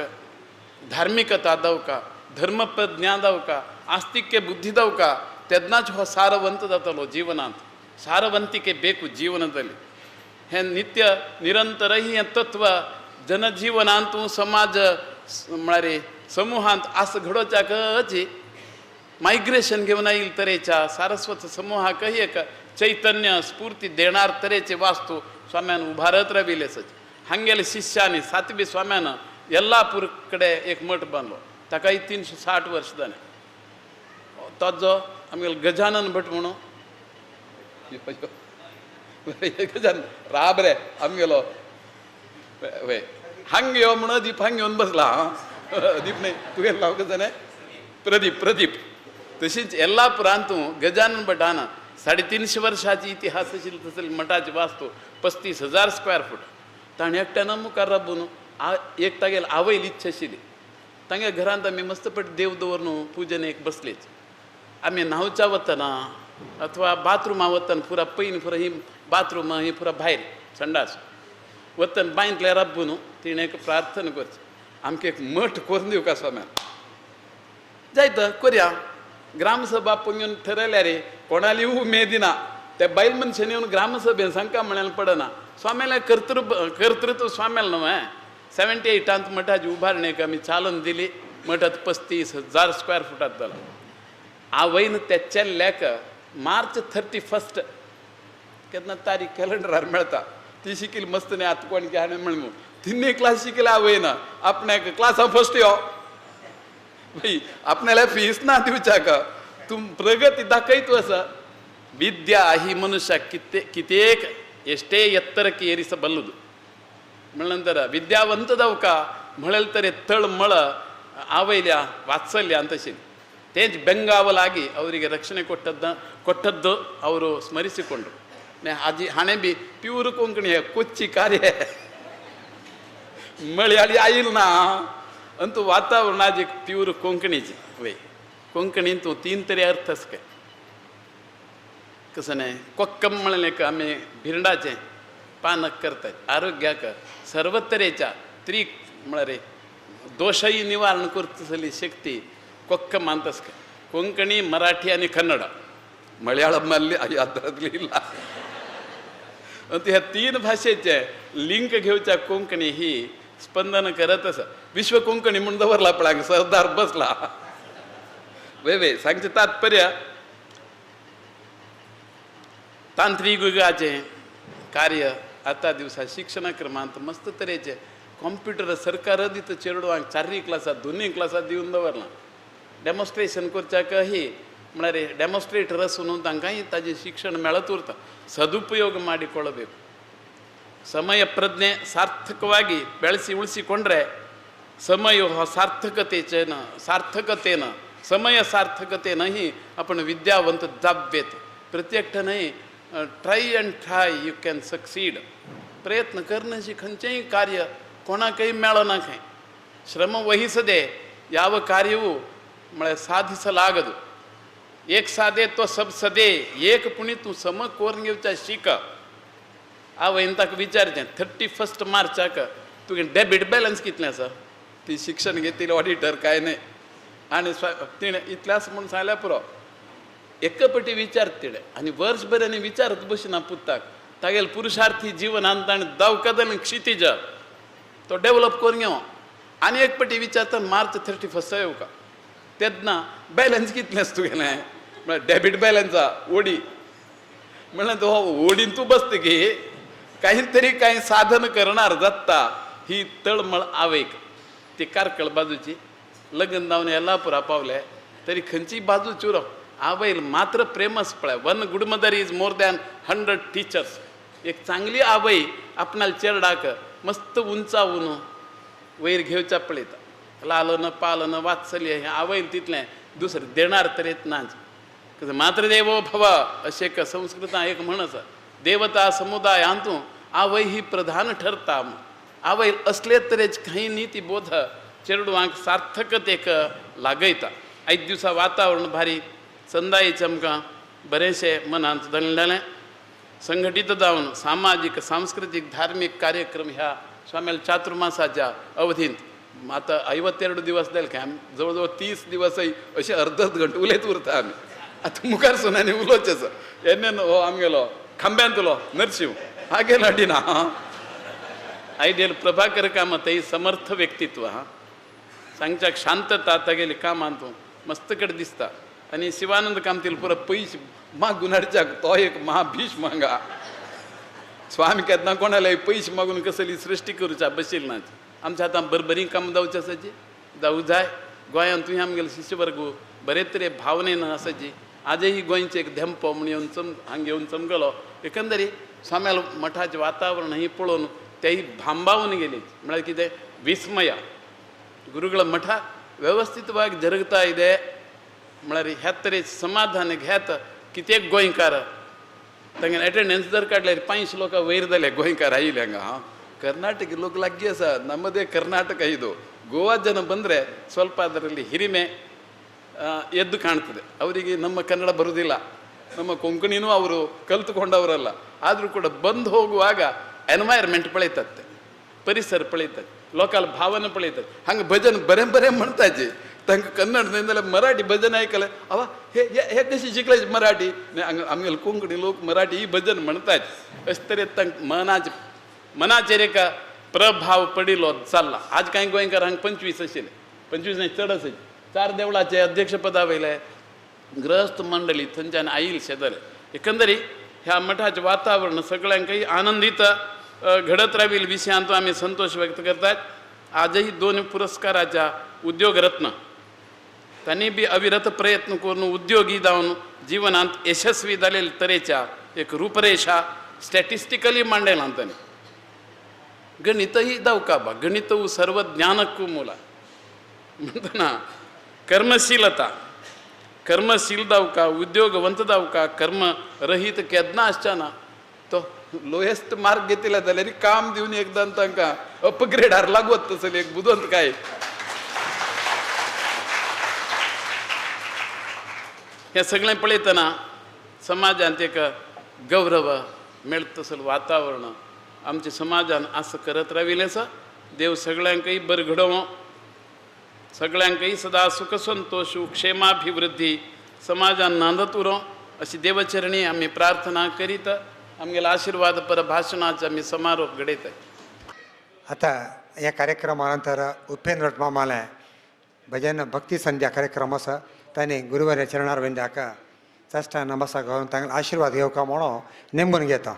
धार्मिकता दावका, धर्मप्रज्ञा दावका, आस्तिक्य बुद्धी दावका, तेन्नाच हो सारवंत जातलो जीवनांत. सारवंतिके बेकू जीवनांतली हें नित्य निरंतरही हें तत्व जनजीवनांत समाज म्हळ्यार समुहांत आस घडोवच्याकच मायग्रेशन घेवन आयिल्ले तरेच्या सारस्वत समूहाकही एक चैतन्य स्फूर्ती देणार तरेचे वास्तू स्वाम्यान उभारत राविल्ले सच. हांगेले शिष्यांनी सातवी स्वाम्यान येल्लापूर कडेन एक मठ बांदलो, ताकाय 360 वर्ष जालें. ताजो आमगेलो गजानन भट म्हणून गजानन राब रे आमगेलो वय हांग यो म्हणून दीप हांग येवन बसला. हां दीप न्हय तुगेलें नांव कशें जालें? प्रदीप. प्रदीप. तशीच येल्लापुरांतू गजानन भटान 350 वर्षाची इतिहास आशिल्ली तसली मठाची वास्तू 35,000 स्क्वेअर फूट. ताणें एकट्यान मुखार राबून एक तागेली आवयली इच्छा आशिल्ली. तांगे घरांत आमी मस्तपट देव दवरून पुजनेक बसलीच. आमी न्हांवच्या वतना अथवा बाथरुमा वतना पुरा पयन पुरा ही बाथरूम ही पुरा भायर संडास वतना बांयतल्या राबून तिणें एक प्रार्थना करची, आमकां एक मठ करून दिवका स्वाम्यान. जायत करया. ग्रामसभा पळोवन ठरयल्यार रे कोणाली उमेद ना. त्या बायल मनशान येवन ग्रामसभेन सांगका म्हळ्यार पडना. स्वाम्यालें कर्तृत्व स्वाम्यालें न्हय. 78 मठाची उबारणेक आमी चालन दिली. मठांत 35,000 स्क्वेअर फुटात जाला. आवयन त्या चेल्ल्याक मार्च 31 केन्ना तारीख कॅलेंडरार मेळटा ती शिकिल्ली मस्त न्ही. आतां कोण हाणें म्हणून तिन्ही क्लास शिकले आवयन आपण्याक क्लासा फर्स्ट यो भाई, आपल्याला फीस ना दिवच्याक, तूं प्रगती दाखयत आसा. विद्या ही मनुष्याक कितेक ಎಷ್ಟೇ ಎತ್ತರಕ್ಕೆ ಏರಿಸಬಲ್ಲದು. म्हणल्यानंतर विद्यावंत जावका म्हणलें तरी तळमळ आवयल्या ವಾತ್ಸಲ್ಯ ಅಂತ ತೇಜ್ ಬೆಂಗಾವಲಾಗಿ ಅವರಿಗೆ ರಕ್ಷಣೆ ಕೊಟ್ಟದ್ದು ಅವರು ಸ್ಮರಿಸಿಕೊಂಡರು. ಅಜ್ಜಿ ಹಣೆ ಬಿ ಪ್ಯೂರ್ ಕೊಂಕಣಿ ಕೊಚ್ಚಿ ಕಾರ್ಯ ಮಲಯಾಳಿ ಆಯಿಲ್ ना ಅಂತೂ ವಾತಾವರಣ ಆಜಿ ಪ್ಯೂರ್ कोंकणीची वय. कोंकणीन तूं तीन तरी अर्थ आसा काय कसं कोक्कम म्हणलें आमी भिरंडाचें पानक करतात आरोग्याक सर्व तरेच्या त्रि म्हळ्यार दोशही निवारण करतली शक्ती कोक्कम आसा. कोंकणी, मराठी आनी कन्नड, मलयाळम ಅಲ್ಲಿ ಅದರಲ್ಲಿ ಇಲ್ಲ. अंत ह्या तीन भाशेचे लिंक घेवच्या कोंकणी ही स्पंदन करत आसा. विश्व कोंकणी म्हूण दवरला पळय सरदार बसला. वे वे सांगचें तात्पर्य तांत्रिक युगाचें कार्य आतां दिवसा शिक्षणक्रमांत मस्त तरेचे कॉम्प्युटर सरकार दिता चेडवांक चारय क्लासात दोनूय क्लासात दिवन दवरलां. डेमॉन्स्ट्रेशन करच्याक ही म्हळ्यार डेमॉन्स्ट्रेटर आसून तांकांय ताजें शिक्षण मेळत उरता. ಸದುಪಯೋಗ ಮಾಡಿಕೊಳ್ಳಬೇಕು. ಸಮಯ ಪ್ರಜ್ಞೆ ಸಾರ್ಥಕವಾಗಿ ಬೆಳೆಸಿ ಉಳಿಸಿಕೊಂಡ್ರೆ ಸಮಯ ಸಾರ್ಥಕತೆಚೇನ ಸಾರ್ಥಕತೆನ ಸಮಯ ಸಾರ್ಥಕತೆನ ही आपण विद्यावंत जाव्येत. प्रत्येक न्हय try and try you can succeed. प्रयत्न करण्याशी खंयचेंय कार्य कोणाकय मेळना खंय. ಶ್ರಮ ವಹಿಸದೆ ಯಾವ ಕಾರ್ಯವೂ म्हळ्यार ಸಾಧಿಸಲಾಗದು. एक साधे तो सब सदे, एक पुणी तूं सम कोरून घेवच्या शीक. आवयन ताका विचारचें 31 मार्चाक तुगे डेबीट बॅलन्स कितलें आसा. ती शिक्षण घेतिल्ली ऑडिटर काय न्हय. आनी तिणें इतलें आसा म्हूण सांगल्यार पुरो. एक पटी विचार तिणें आनी वर्सभर आनी विचारत बशिना पुताक. तागेले पुरुषार्थी जिवनान ताणें दवकदल क्षितिज तो डेवलप करून घेवं. आनी एक पटी विचारता मार्च 31 येवका तेन्ना बॅलन्स कितलें आसा तुगेलें म्हळ्यार डेबीट बॅलन्स ओडी. म्हणल्यार तो ओडीन तूं बसता की काहीतरी कांय साधन करणार जाता ही तळमळ आवयक. ती कारकळ बाजूची लग्न जावन येल्लापुरा पावले तरी खंयची बाजू चुरो आवयल मात्र प्रेमच पळय. One good mother is more than 100 teachers. एक चांगली आवय आपणाल्या चेरडाक मस्त उंचावून वयर घेवच्या पळयता. लालन पालन वात्सल्य हें आवयन तितलें दुसरें देणार तरेत नाच. मातृदेवो भव अशें एक संस्कृतान एक म्हण आसा. देवता समुदायांतू आवय ही प्रधान ठरता. आवय असले तरेच काही नीती बोध चेडवांक सार्थकतेक लागयता. आयज दिवसा वातावरण भारी संदायेचें आमकां बरेंशें मनांत जालें. संघटीत जावन सामाजीक सांस्कृतीक धार्मीक कार्यक्रम ह्या स्वाम्याला चातुर्मासाच्या अवधींत आता 52 दिवस जाले काय आमी जवळ जवळ 30 दिवसय अशें अर्द घंट उलयत उरता आमी. आतां मुखार सुनानी उलोवचें आसा. एन हो आमगेलो खांब्यांतलो नरशिंव हागेलो अडिना. आयडियल प्रभाकर कामत ही समर्थ व्यक्तित्व हा, सांगच्याक शांतता तागेली कामांत मस्त कडेन दिसता. आनी शिवानंद कामतील पुरो पयशे मागून हाडच्याक तो एक महाभीष्म हांगा. स्वामी केन्ना कोणाले पयशे मागून कसली सृश्टी करूच्या बशील ना. आमच्या आतां बरबरी कामां जावची आसाची जावं जाय. गोंयांत तुवें आमगेले शिश्यवर्ग बरे तरे भावनेन आसाची. आजही गोंयचे एक धेंपो म्हूण येवन हांगा येवन चमकलो. एकंदरी स्वाम्याल मठाचें वातावरण ही पळोवन तेय भांबावून गेली. म्हळ्यार कितें ವಿಸ್ಮಯ. ಗುರುಗಳ ಮಠ ವ್ಯವಸ್ಥಿತವಾಗಿ ಜರುಗ್ತಾ ಇದೆ म्हळ्यार ह्या तरे समाधान घेत कितें गोंयकार तांगे एटेंडन्स जर काडल्यार 500 लोक वयर जाले गोंयकार आयिल्ले हांगा. हां, ಕರ್ನಾಟಕ ಲೋಕ ಲಗ್ಗಿ ಸಹ ನಮ್ಮದೇ ಕರ್ನಾಟಕ ಇದು. ಗೋವಾ ಜನ ಬಂದರೆ ಸ್ವಲ್ಪ ಅದರಲ್ಲಿ ಹಿರಿಮೆ ಎದ್ದು ಕಾಣ್ತದೆ. ಅವರಿಗೆ ನಮ್ಮ ಕನ್ನಡ ಬರುವುದಿಲ್ಲ, ನಮ್ಮ ಕೊಂಕಣಿನೂ ಅವರು ಕಲ್ತುಕೊಂಡವರಲ್ಲ. ಆದರೂ ಕೂಡ ಬಂದು ಹೋಗುವಾಗ ಎನ್ವೈರ್ಮೆಂಟ್ ಪಳೀತತ್ತೆ, ಪರಿಸರ ಪಳೀತದೆ, ಲೋಕಲ್ ಭಾವನೆ ಪಳೀತದೆ. ಹಂಗೆ ಭಜನ್ ಬರೆ ಬರೆ म्हणताची तांकां कन्नडದಿಂದಲೇ मराठी भजन ऐकले अवा हे हे कशी शिकले मराठी. आमगेले कोंकणी लोक मराठी ही भजन म्हणतात. अशें तरेन तांकां मनाचेर एक प्रभाव पडिल्लो चल्ला. आज कांय गोंयकार हांगा 25 आशिल्ले, 25 न्हय चड आशिल्ले. 4 देवळाचे अध्यक्षपदा वयले गृहस्थ मंडळी थंयच्यान आयिल्ले शेजारी. एकंदरी ह्या मठाचें वातावरण सगळ्यांकय आनंदीत घडत रावील विशयांत आमी संतोष व्यक्त करतात. आजही 2 पुरस्काराच्या उद्योगरत्न तांणी बी अविरत प्रयत्न करून उद्योगी जावन जिवनांत यशस्वी जालेले तरेच्या एक रूपरेशा स्टॅटिस्टिकली मांडला तांणी. गणितही दावकाबा, गणितವು सर्वज्ञानಕ್ಕೂ ಮೂಲ म्हणतना कर्मशीलता, कर्मशील दावका, उद्योगवंत दावका, कर्मरहित केन्ना आसच्या ना. तो लोएस्ट मार्क घेतिल्ले जाल्यार काम दिवन एकदां तांकां अपग्रेडार लागवत तसली एक बुदवंत काय. हें सगळें पळयतना समाजांत एक गौरव मेळत तसलें वातावरण आमच्या समाजान असं करत राविल्लें आसा. देव सगळ्यांकय बरें घडोवं, सगळ्यांकय सदा सुख संतोष क्षेमाभिवृद्धी समाजान नांदत उरों अशी देवचरणी आमी प्रार्थना करीत आमगेल्या आशिर्वाद पर भाशणाचो आमी समारोप घडयतात. आता या कार्यक्रमानंतर उपेंद्र मामाले भजन भक्ती संध्या कार्यक्रम आसा. तांणी गुरुवार चरणार विंद्याक साष्टांग नमस्कार करून तांकां आशिर्वाद घेवका म्हणून नेमून घेता.